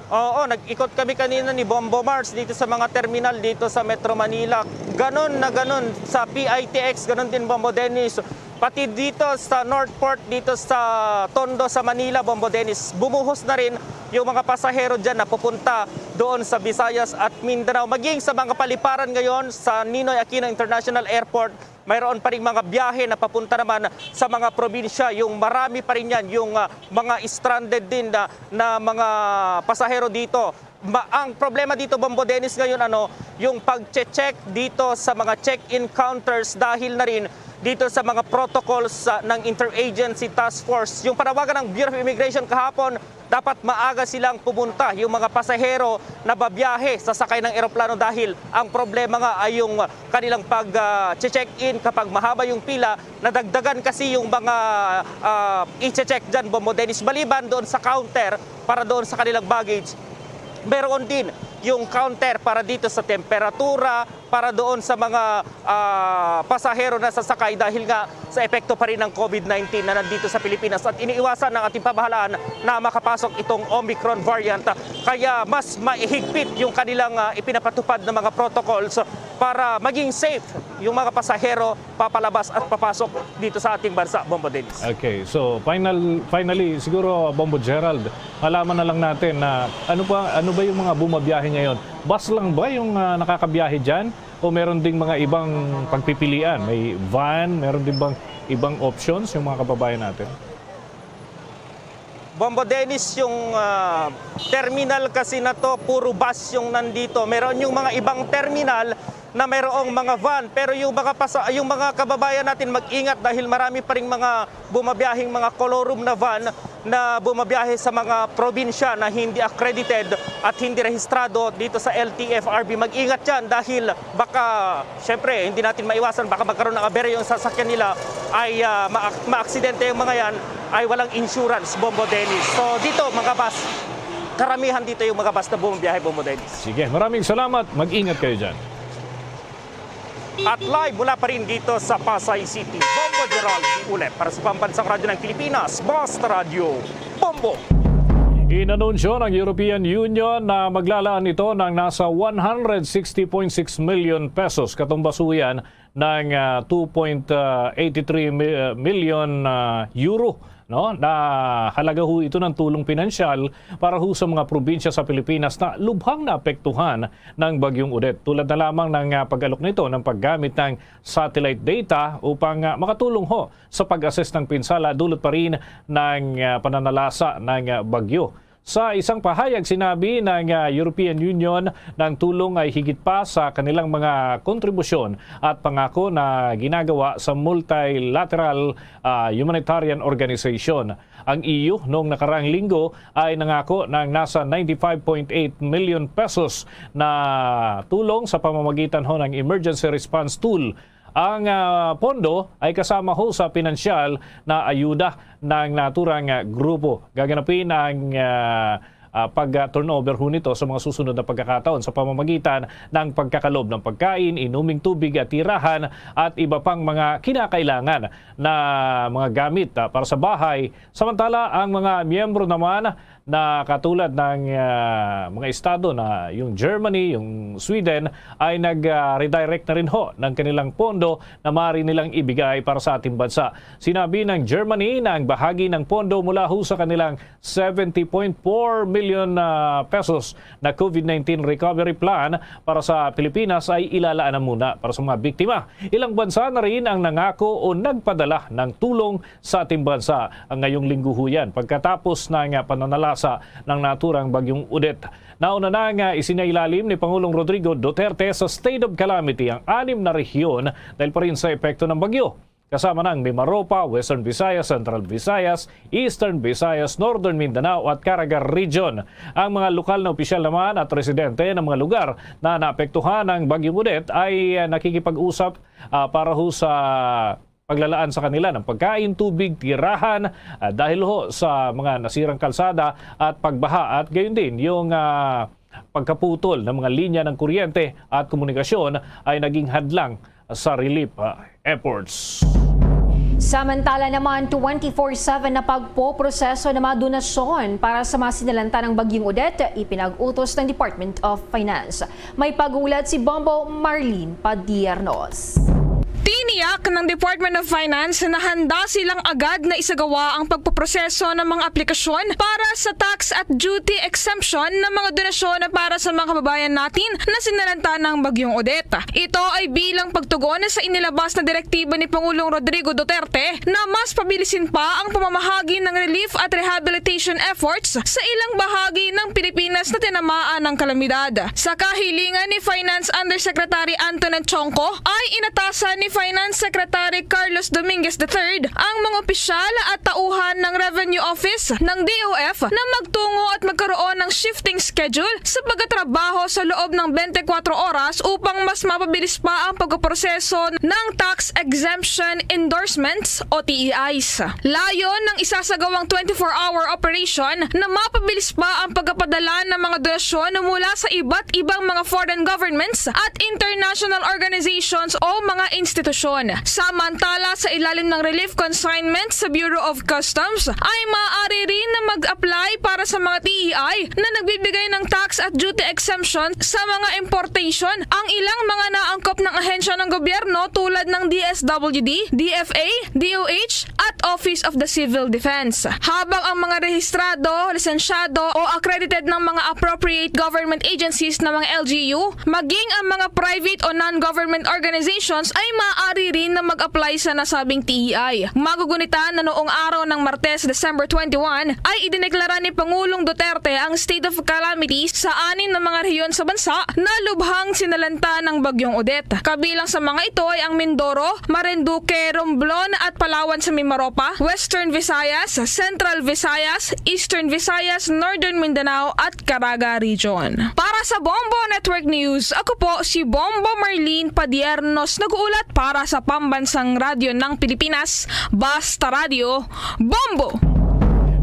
Oo, nag-ikot kami kanina ni Bombo Mars dito sa mga terminal dito sa Metro Manila. Ganon na ganon sa P I T X, ganon din, Bombo Dennis. Pati dito sa Northport, dito sa Tondo, sa Manila, Bombo Dennis, bumuhos na rin yung mga pasahero dyan na pupunta doon sa Visayas at Mindanao. Maging sa mga paliparan ngayon sa Ninoy Aquino International Airport, mayroon pa ring mga biyahe na papunta naman sa mga probinsya. Yung marami pa rin yan, yung, ah, mga stranded din na, na mga pasahero dito. Ma-, ang problema dito, Bombo Dennis, ngayon, ano, yung pag-check dito sa mga check-in counters dahil na rin dito sa mga protocols, ah, ng Interagency Task Force. Yung panawagan ng Bureau of Immigration kahapon, dapat maaga silang pumunta, yung mga pasahero na babiyahe sa sakay ng eroplano, dahil ang problema nga ay yung kanilang pag, ah, check-in. Kapag mahaba yung pila, nadagdagan kasi yung mga, ah, i-check dyan, Bombo Dennis, maliban doon sa counter para doon sa kanilang baggage. Meron din yung counter para dito sa temperatura, para doon sa mga, ah, pasahero na sasakay, dahil nga sa epekto pa rin ng COVID nineteen na nandito sa Pilipinas, at iniiwasan ng ating pamahalaan na makapasok itong Omicron variant. Kaya mas maihigpit yung kanilang, ah, ipinapatupad na mga protocols para maging safe yung mga pasahero papalabas at papasok dito sa ating bansa, Bombo Dennis. Okay, so final, finally, siguro, Bombo Gerald, malaman na lang natin na ano pa, ano ba yung mga bumabiyahe ngayon? Bus lang ba yung, ah, nakakabiyahe dyan? O meron ding mga ibang pagpipilian? May van, meron din bang ibang options yung mga kababayan natin? Bombo Dennis, yung, ah, terminal kasi na to, puro bus yung nandito. Meron yung mga ibang terminal na mayroong mga van, pero yung mga pasa-, yung mga kababayan natin, mag-ingat dahil marami pa ring mga bumabiyahing mga colorum na van na bumabiyahe sa mga probinsya na hindi accredited at hindi rehistrado dito sa L T F R B. Mag-ingat yan dahil baka, syempre, hindi natin maiwasan, baka magkaroon ng aberya yung sasakyan nila, ay, ah, ma-, maaksidente yung mga yan, ay walang insurance, Bombo Dennis. So dito, mga bus, karamihan dito yung mga bus na bumabiyahe, Bombo Dennis. Sige, maraming salamat. Mag-ingat kayo dyan. At live mula pa rin dito sa Pasay City, Bombo Gerald Ulep para sa Pambansang Radyo ng Pilipinas, Basta Radyo Bombo. Inanunsyo ng European Union na maglalaan ito ng nasa one hundred sixty point six million pesos, katumbas ho yan ng, ah, two point eight three mi-, ah, million, ah, euro, no? Na halaga ho ito ng tulong pinansyal para ho sa mga probinsya sa Pilipinas na lubhang naapektuhan ng Bagyong Odette. Tulad na lamang ng, ah, pag-alok nito ng paggamit ng satellite data upang, ah, makatulong ho sa pag-assess ng pinsala dulot pa rin ng, ah, pananalasa ng, ah, bagyo. Sa isang pahayag, sinabi ng, ah, European Union na ang tulong ay higit pa sa kanilang mga kontribusyon at pangako na ginagawa sa multilateral, ah, humanitarian organization. Ang E U noong nakaraang linggo ay nangako ng nasa ninety-five point eight million pesos na tulong sa pamamagitan ho ng Emergency Response Tool. Ang, ah, pondo ay kasama ho sa pinansyal na ayuda ng naturang, ah, grupo. Gaganapin ang, ah, ah, pag-turnover ho nito sa mga susunod na pagkakataon sa pamamagitan ng pagkakalob ng pagkain, inuming tubig at tirahan at iba pang mga kinakailangan na mga gamit, ah, para sa bahay. Samantala, ang mga miyembro naman na katulad ng, ah, mga estado na yung Germany, yung Sweden, ay nag, ah, redirect na rin ho ng kanilang pondo na maaari nilang ibigay para sa ating bansa. Sinabi ng Germany na ang bahagi ng pondo mula ho sa kanilang seventy point four million, ah, pesos na COVID nineteen recovery plan para sa Pilipinas ay ilalaan na muna para sa mga biktima. Ilang bansa na rin ang nangako o nagpadala ng tulong sa ating bansa ngayong linggo ho yan, pagkatapos ng, ah, pananalasa ng naturang Bagyong Odette. Nauna na nga isinailalim ni Pangulong Rodrigo Duterte sa state of calamity ang anim na rehiyon dahil pa rin sa epekto ng bagyo. Kasama na ang Mimaropa, Western Visayas, Central Visayas, Eastern Visayas, Northern Mindanao at Caraga Region. Ang mga lokal na opisyal naman at residente ng mga lugar na naapektuhan ng Bagyong Odette ay, ah, nakikipag-usap, ah, para ho sa paglalaan sa kanila ng pagkain, tubig, tirahan, ah, dahil ho sa mga nasirang kalsada at pagbaha, at gayon din yung, ah, pagkaputol ng mga linya ng kuryente at komunikasyon ay naging hadlang sa relief, ah, efforts. Samantala naman, twenty-four seven na pagpoproseso ng mga donasyon para sa mga sinalanta ng Bagyong Odette, ipinag-utos ng Department of Finance. May pag-ulat si Bombo Marlene Padiernos. Tiniyak ng Department of Finance na handa silang agad na isagawa ang pagpoproseso ng mga aplikasyon para sa tax at duty exemption ng mga donasyon para sa mga kababayan natin na sinalanta ng Bagyong Odette. Ito ay bilang pagtugon sa inilabas na direktiba ni Pangulong Rodrigo Duterte na mas pabilisin pa ang pamamahagi ng relief at rehabilitation efforts sa ilang bahagi ng Pilipinas na tinamaan ng kalamidad. Sa kahilingan ni Finance Undersecretary Antoinette Chongco, ay inatasan ni Finance Secretary Carlos Dominguez the third ang mga opisyal at tauhan ng Revenue Office ng D O F na magtungo at magkaroon ng shifting schedule sa pagtatrabaho sa loob ng twenty-four oras upang mas mapabilis pa ang pagproseso ng tax exemption endorsements o T E Is. Layon ng isasagawang twenty-four-hour operation na mapabilis pa ang pagpapadala ng mga donasyon mula sa iba't ibang mga foreign governments at international organizations o mga institusyon. Samantala, sa ilalim ng relief consignment sa Bureau of Customs, ay maaari rin na mag-apply para sa mga T E I na nagbibigay ng tax at duty exemption sa mga importation ang ilang mga naangkop ng ahensya ng gobyerno tulad ng D S W D, D F A, D O H, at Office of the Civil Defense. Habang ang mga rehistrado, lisensyado, o accredited ng mga appropriate government agencies na mga L G U, maging ang mga private o non-government organizations ay maaari rin na mag-apply sa nasabing T E I. Magugunitan na noong araw ng Martes, December twenty-one, ay idineklara ni Pangulong Duterte ang state of calamity sa anim na mga rehiyon sa bansa na lubhang sinalanta ng Bagyong Odette. Kabilang sa mga ito ay ang Mindoro, Marinduque, Romblon at Palawan sa Mimaropa, Western Visayas, Central Visayas, Eastern Visayas, Northern Mindanao at Caraga Region. Para sa Bombo Network News, ako po si Bombo Marlene Padiernos, nag-uulat para sa Pambansang Radyo ng Pilipinas, Basta Radyo, Bombo!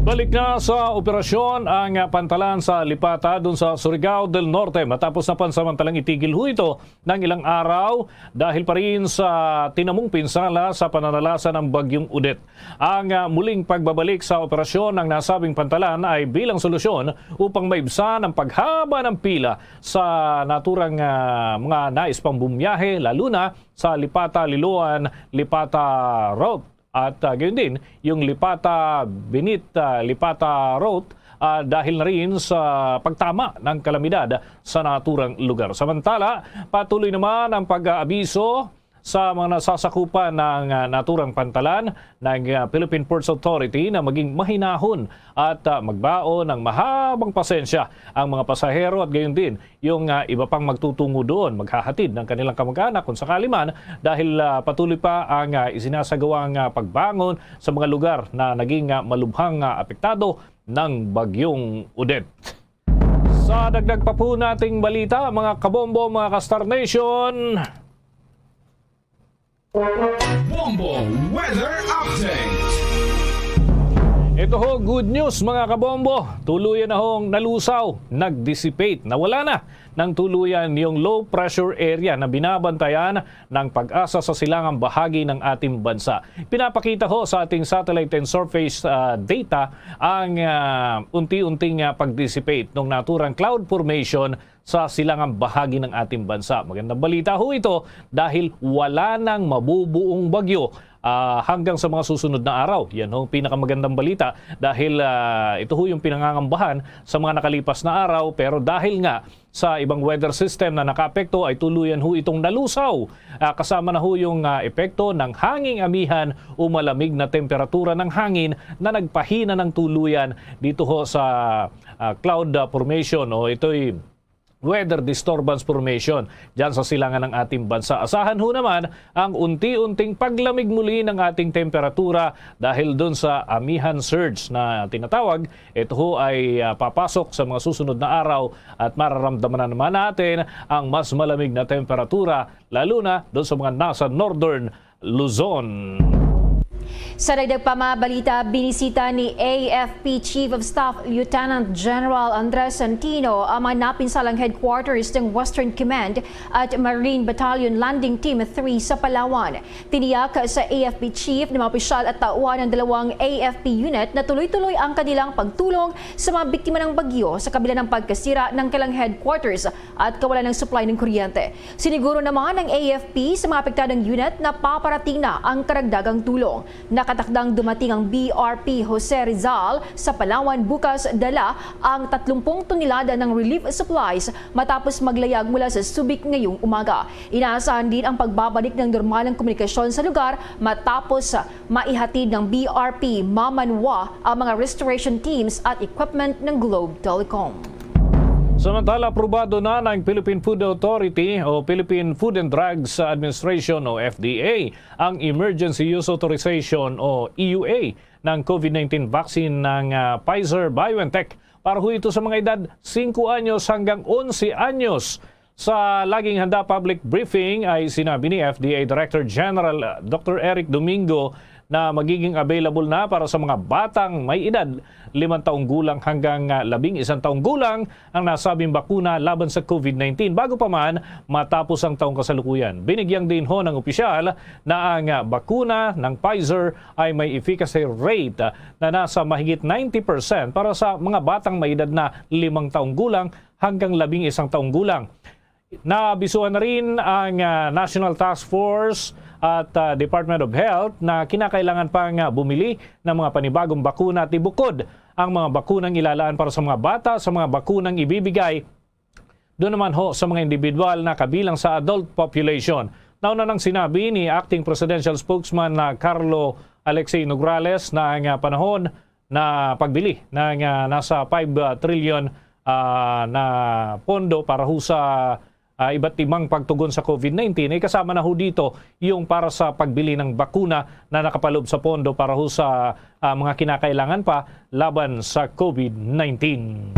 Balik na sa operasyon ang pantalan sa Lipata dun sa Surigao del Norte matapos na pansamantalang itigil ho ito ng ilang araw dahil pa rin sa tinamong pinsala sa pananalasa ng Bagyong Odette. Ang, ah, muling pagbabalik sa operasyon ng nasabing pantalan ay bilang solusyon upang maibsan ang paghaba ng pila sa naturang, ah, mga nais pang bumiyahe, lalo na sa Lipata-Liloan, Lipata route. At, ah, gayon din, yung Lipata-Benit, ah, Lipata route, ah, dahil na rin sa pagtama ng kalamidad sa naturang lugar. Samantala, patuloy naman ang pag-aabiso sa mga nasasakupan ng, ah, naturang pantalan ng, ah, Philippine Ports Authority na maging mahinahon at, ah, magbaon ng mahabang pasensya ang mga pasahero at gayon din yung, ah, iba pang magtutungo doon, maghahatid ng kanilang kamag-anak kung sakali man dahil, ah, patuloy pa ang, ah, isinasagawang, ah, pagbangon sa mga lugar na naging, ah, malubhang, ah, apektado ng Bagyong Odette. Sa dagdag pa po nating balita, mga kabombo, mga ka-Star Nation. Bombo Weather Update. Ito ho, good news, mga kabombo. Tuluyan na hong nalusaw, nag-dissipate, nawala na ng tuluyan yung low pressure area na binabantayan ng PAGASA sa silangang bahagi ng ating bansa. Pinapakita ho sa ating satellite and surface, ah, data ang, ah, unti-unting, ah, pag-dissipate ng naturang cloud formation sa silangang bahagi ng ating bansa. Magandang balita ho ito dahil wala nang mabubuong bagyo, ah, hanggang sa mga susunod na araw. Yan ho ang pinakamagandang balita dahil, ah, ito ho yung pinangangambahan sa mga nakalipas na araw. Pero dahil nga sa ibang weather system na nakaapekto ay tuluyan ho itong nalusaw. Ah, kasama na ho yung, ah, epekto ng hanging amihan o malamig na temperatura ng hangin na nagpahina ng tuluyan dito ho sa, ah, cloud, ah, formation o ito'y weather disturbance formation dyan sa silangan ng ating bansa. Asahan ho naman ang unti-unting paglamig muli ng ating temperatura dahil dun sa amihan surge na tinatawag. Ito ho ay, ah, papasok sa mga susunod na araw at mararamdaman na naman natin ang mas malamig na temperatura, lalo na dun sa mga nasa northern Luzon. Sa dagdag pa mga balita, binisita ni A F P Chief of Staff Lieutenant General Andres Santino ang mga napinsalang headquarters ng Western Command at Marine Battalion Landing Team three sa Palawan. Tiniyak sa A F P Chief ng mga opisyal at tauhan ng dalawang A F P unit na tuloy-tuloy ang kanilang pagtulong sa mga biktima ng bagyo sa kabila ng pagkasira ng kanilang headquarters at kawalan ng supply ng kuryente. Siniguro naman ng A F P sa mga apektadong unit na paparating na ang karagdagang tulong. Nakatakdang dumating ang B R P Jose Rizal sa Palawan bukas dala ang tatlumpung tonelada ng relief supplies matapos maglayag mula sa Subic ngayong umaga. Inaasahan din ang pagbabalik ng normal ng komunikasyon sa lugar matapos maihatid ng B R P Mamanwa ang mga restoration teams at equipment ng Globe Telecom. Samantala, aprobado na ng Philippine Food Authority o Philippine Food and Drugs Administration o F D A ang emergency use authorization o E U A ng COVID nineteen vaccine ng ah, Pfizer-BioNTech para ho ito sa mga edad singko anyos hanggang onse anyos. Sa Laging Handa public briefing ay sinabi ni F D A Director General ah, Doctor Eric Domingo na magiging available na para sa mga batang may edad limang taong gulang hanggang ah, labing isang taong gulang ang nasabing bakuna laban sa COVID nineteen bago pa man matapos ang taong kasalukuyan. Binigyang diin ho ng opisyal na ang ah, bakuna ng Pfizer ay may efficacy rate ah, na nasa mahigit ninety percent para sa mga batang may edad na limang taong gulang hanggang labing isang taong gulang. Naabisuhan na rin ang ah, National Task Force at ah, Department of Health na kinakailangan pang ah, bumili ng mga panibagong bakuna at ibukod ang mga bakunang ilalaan para sa mga bata sa mga bakunang ibibigay doon naman ho sa mga individual na kabilang sa adult population. Nauna nang sinabi ni Acting Presidential Spokesman na Carlo Alexei Nograles na ang ah, panahon na pagbili ng ah, nasa five trillion ah, na pondo para ho sa ah, iba't ibang pagtugon sa COVID nineteen ay kasama na ho dito yung para sa pagbili ng bakuna na nakapaloob sa pondo para ho sa ah, mga kinakailangan pa laban sa COVID nineteen.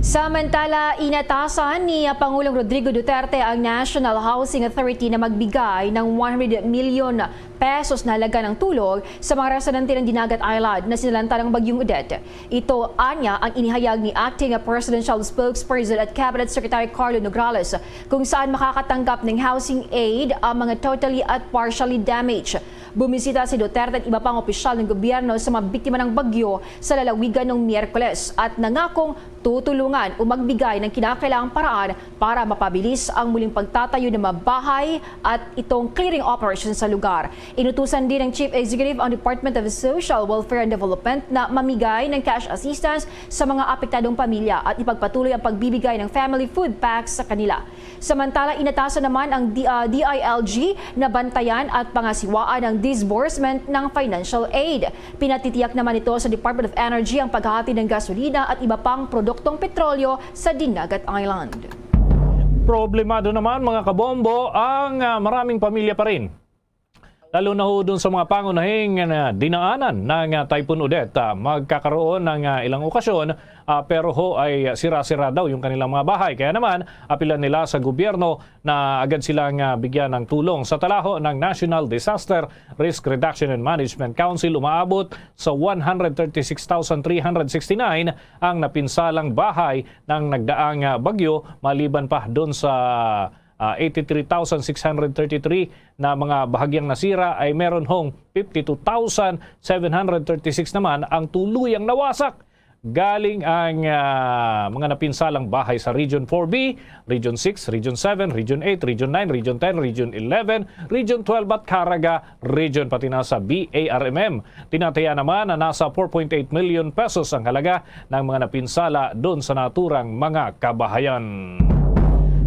Samantala, inatasan ni Pangulong Rodrigo Duterte ang National Housing Authority na magbigay ng one hundred million pesos na halaga ng tulong sa mga residente ng Dinagat Island na sinalanta ng Bagyong Odette. Ito anya ang inihayag ni Acting Presidential Spokesperson at Cabinet Secretary Carlo Nograles, kung saan makakatanggap ng housing aid ang mga totally at partially damaged. Bumisita si Duterte at iba pang opisyal ng gobyerno sa mga biktima ng bagyo sa lalawigan noong Miyerkules at nangakong tutulungan o magbigay ng kinakailangang paraan para mapabilis ang muling pagtatayo ng mga bahay at itong clearing operation sa lugar. Inutusan din ng Chief Executive ang Department of Social Welfare and Development na mamigay ng cash assistance sa mga apektadong pamilya at ipagpatuloy ang pagbibigay ng family food packs sa kanila. Samantala, inatasan naman ang D- ah, D I L G na bantayan at pangasiwaan ang disbursement ng financial aid. Pinatitiyak naman nito sa Department of Energy ang paghahatid ng gasolina at iba pang produktong petrolyo sa Dinagat Island. Problemado naman, mga kabombo, ang ah, maraming pamilya pa rin. Lalo na ho dun sa mga pangunahing ah, dinaanan ng ah, Typhoon Odette. Ah, magkakaroon ng ah, ilang okasyon, ah, pero ho ay sira-sira daw yung kanilang mga bahay. Kaya naman, apilan nila sa gobyerno na agad silang ah, bigyan ng tulong. Sa tala ho ng National Disaster Risk Reduction and Management Council, umaabot sa one hundred thirty-six thousand three hundred sixty-nine ang napinsalang bahay ng nagdaang ah, bagyo, maliban pa dun sa ah, eighty-three thousand six hundred thirty-three na mga bahagyang nasira, ay meron hong fifty-two thousand seven hundred thirty-six naman ang tuluyang nawasak. Galing ang ah, mga napinsalang bahay sa Region four B, Region six, Region seven, Region eight, Region nine, Region ten, Region eleven, Region twelve at Caraga Region, pati na sa B A R M M. Tinataya naman na nasa four point eight million pesos ang halaga ng mga napinsala doon sa naturang mga kabahayan.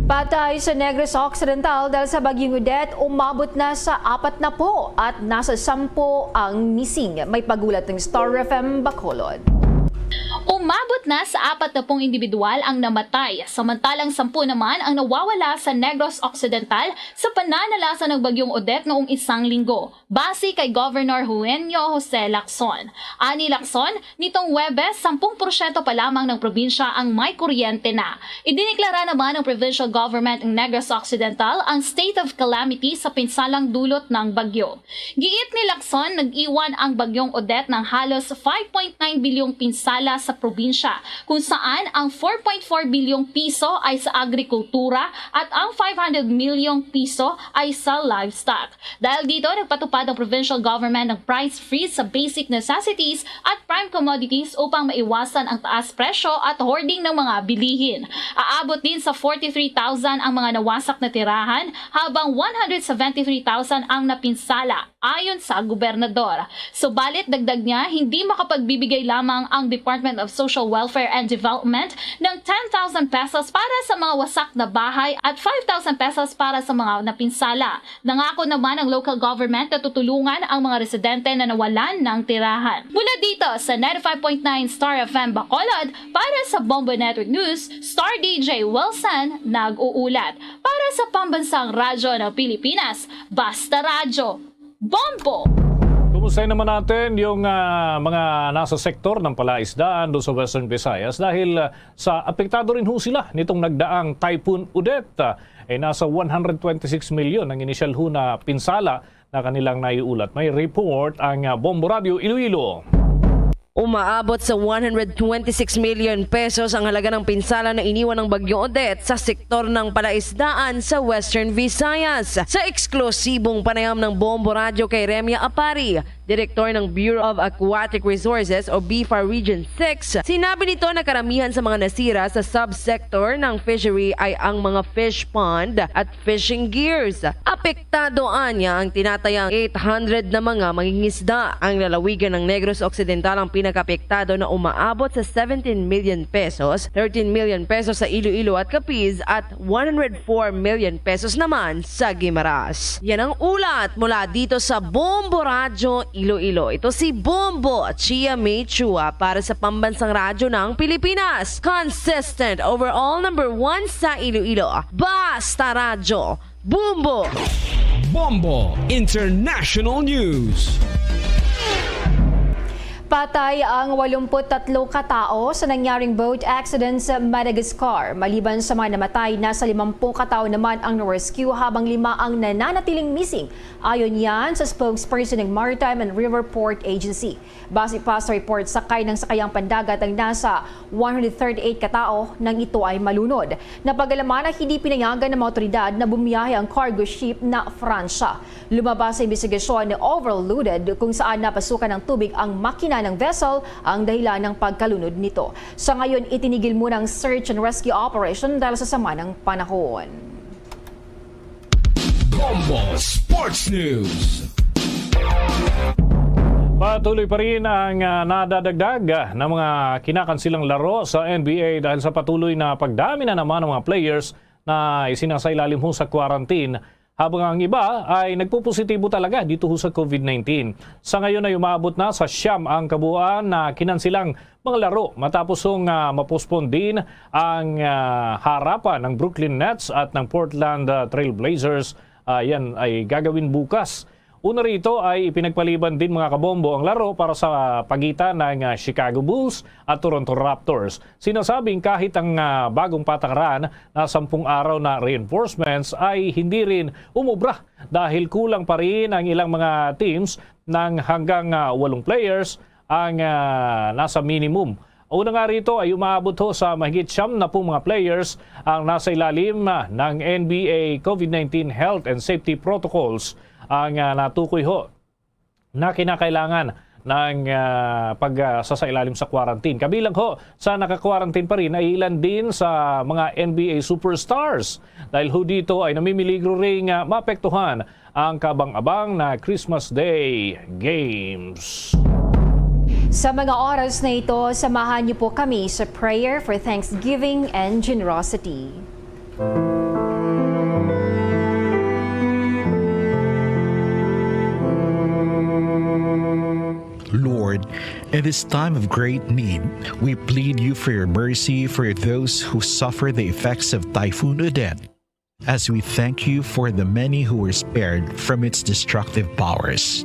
Patay sa Negros Occidental dahil sa Bagyong Odette, umabot na sa apat na po at nasa sampo ang missing. May pagulat ng Star F M Bacolod. Umabot na sa apat na pung individual ang namatay, samantalang sampu naman ang nawawala sa Negros Occidental sa pananalasa ng Bagyong Odette noong isang linggo, base kay Governor Juanio Jose Lacson. Ani Lacson, nitong Huwebes, sampung porsyento pa lamang ng probinsya ang may kuryente na. Idineklara naman ng provincial government ng Negros Occidental ang state of calamity sa pinsalang dulot ng bagyo. Giit ni Lacson, nag-iwan ang Bagyong Odette ng halos five point nine bilyong pinsala sa probinsya, kung saan ang four point four bilyong piso ay sa agrikultura at ang five hundred milyong piso ay sa livestock. Dahil dito, nagpatupad ang provincial government ng price freeze sa basic necessities at prime commodities upang maiwasan ang taas presyo at hoarding ng mga bilihin. Aabot din sa forty-three thousand ang mga nawasak na tirahan, habang one hundred seventy-three thousand ang napinsala, ayon sa gobernador. Subalit, dagdag niya, hindi makapagbibigay lamang ang Department of Social Welfare and Development ng ten thousand pesos para sa mga wasak na bahay at five thousand pesos para sa mga napinsala. Nangako naman ang local government na tutulungan ang mga residente na nawalan ng tirahan. Mula dito sa ninety-five point nine Star F M Bacolod, para sa Bombo Network News, Star D J Wilson nag-uulat. Para sa Pambansang Radyo ng Pilipinas, Basta Radyo, Bombo! Kumusta naman natin yung, ah, mga nasa sektor ng palaisdaan do sa Western Visayas dahil, ah, sa apektado rin ho sila nitong nagdaang Typhoon Odette? Ah, eh, nasa one hundred twenty-six million ang inisyal ho na pinsala na kanilang naiulat. May report ang, ah, Bombo Radio Iloilo. Umaabot sa one hundred twenty-six million pesos ang halaga ng pinsala na iniwan ng Bagyo Odette sa sektor ng palaisdaan sa Western Visayas. Sa eksklusibong panayam ng Bombo Radyo kay Remia Apari, direktor ng Bureau of Aquatic Resources o BFAR Region six, sinabi nito na karamihan sa mga nasira sa subsector ng fishery ay ang mga fish pond at fishing gears. Apektado anya ang tinatayang eight hundred na mga mangingisda. Ang lalawigan ng Negros Occidental ang pinakaapektado na umaabot sa seventeen million pesos, thirteen million pesos sa Iloilo at Capiz at one hundred four million pesos naman sa Guimaras. Yan ang ulat mula dito sa Bombo Radyo Iloilo. Ito si Bombo Chia May Chua para sa Pambansang Radyo ng Pilipinas. Consistent overall number one sa Iloilo. Basta Radyo. Bombo! Bombo International News. Patay ang walumpu't tatlo ka tawo sa nangyaring boat accident sa Madagascar. Maliban sa mga namatay, nasa limampu ka tawo naman ang na-rescue, habang lima ang nananatiling missing. Ayon yan sa spokesperson ng Maritime and River Port Agency. Base pa sa report, sakay ng sakayang pandagat ang nasa one hundred thirty-eight ka tawo nang ito ay malunod. Napag-alaman na hindi pinayagan ng mga otoridad na bumiyahe ang cargo ship na Fransya. Lumabas sa imbestigasyon na overloaded, kung saan napasukan ng tubig ang makina ng vessel, ang dahilan ng pagkalunod nito. Sa ngayon, itinigil muna ang search and rescue operation dahil sa sama ng panahon. Bombo Sports News. Patuloy pa rin ang, ah, nadadagdag, ah, ng mga kinakansilang laro sa N B A dahil sa patuloy na pagdami na naman ng mga players na isinasailalim ho sa quarantine, habang ang iba ay nagpupositibo talaga dito ho sa COVID nineteen. Sa ngayon ay umaabot na sa siyam ang kabuuan na kinansilang mga laro matapos hong, ah, mapospon din ang, ah, harapan ng Brooklyn Nets at ng Portland, ah, Trail Blazers. Ah, yan ay gagawin bukas. Una rito ay ipinagpaliban din, mga kabombo, ang laro para sa pagitan ng, ah, Chicago Bulls at Toronto Raptors. Sinasabing kahit ang, ah, bagong patakaran na sampung araw na reinforcements ay hindi rin umubra dahil kulang pa rin ang ilang mga teams ng hanggang, ah, walong players ang, ah, nasa minimum. Una nga rito ay umaabot ho sa mahigit siyam na pung mga players ang nasa ilalim, ah, ng N B A COVID nineteen health and safety protocols ang, ah, natukoy ho na kinakailangan ng, ah, pag, ah, sasailalim sa quarantine. Kabilang ho sa naka-quarantine pa rin ay ilan din sa mga N B A superstars. Dahil ho dito ay namimiligro ring, ah, maapektuhan ang kabang-abang na Christmas Day Games. Sa mga oras na ito, samahan niyo po kami sa prayer for thanksgiving and generosity. Lord, In this time of great need, we plead you for your mercy for those who suffer the effects of Typhoon Odette, as we thank you for the many who were spared from its destructive powers.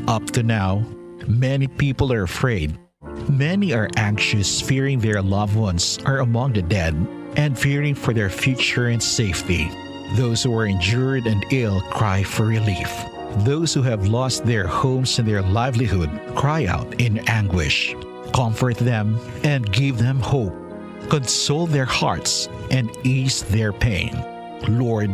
Up to now, many people are afraid. Many are anxious, fearing their loved ones are among the dead and fearing for their future and safety. Those who are injured and ill cry for relief. Those who have lost their homes and their livelihood cry out in anguish. Comfort them and give them hope. Console their hearts and ease their pain. Lord,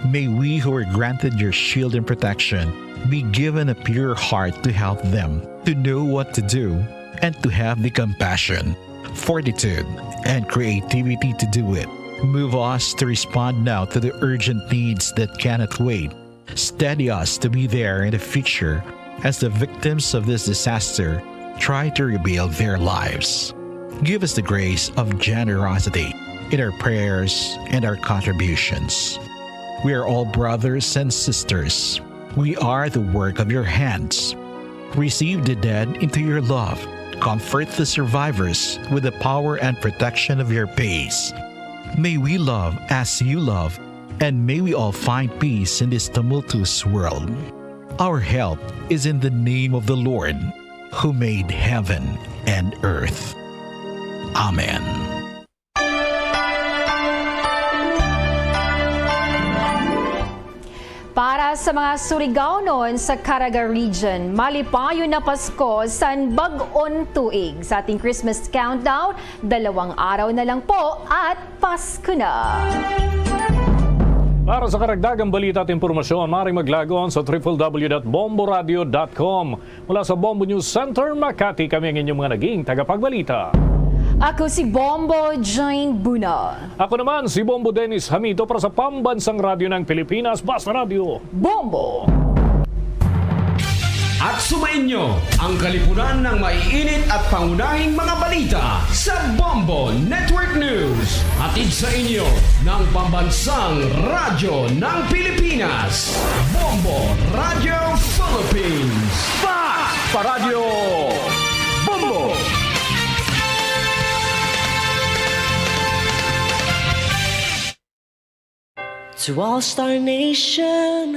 may we who are granted your shield and protection be given a pure heart to help them to know what to do and to have the compassion, fortitude, and creativity to do it. Move us to respond now to the urgent needs that cannot wait. Steady us to be there in the future as the victims of this disaster try to rebuild their lives. Give us the grace of generosity in our prayers and our contributions. We are all brothers and sisters. We are the work of your hands. Receive the dead into your love. Comfort the survivors with the power and protection of your peace. May we love as you love, and may we all find peace in this tumultuous world. Our help is in the name of the Lord, who made heaven and earth. Amen. Para sa mga Surigaonon sa Caraga Region, malipayon na Pasko san bag-on tuig. Sa ating Christmas countdown, dalawang araw na lang po at Pasko na. Para sa karagdagang balita at impormasyon, maaaring mag-log on sa triple W dot bomboradio dot com. Mula sa Bombo News Center, Makati, kami ang inyong mga naging tagapagbalita. Ako si Bombo Jane Buna. Ako naman si Bombo Dennis Hamito para sa Pambansang Radyo ng Pilipinas, Basta Radyo Bombo. At sumainyo ang kalipunan ng maiinit at pangunahing mga balita sa Bombo Network News. Hatid sa inyo ng Pambansang Radyo ng Pilipinas, Bombo Radio Philippines. Fast pa Radyo Bombo! To all Star Nation,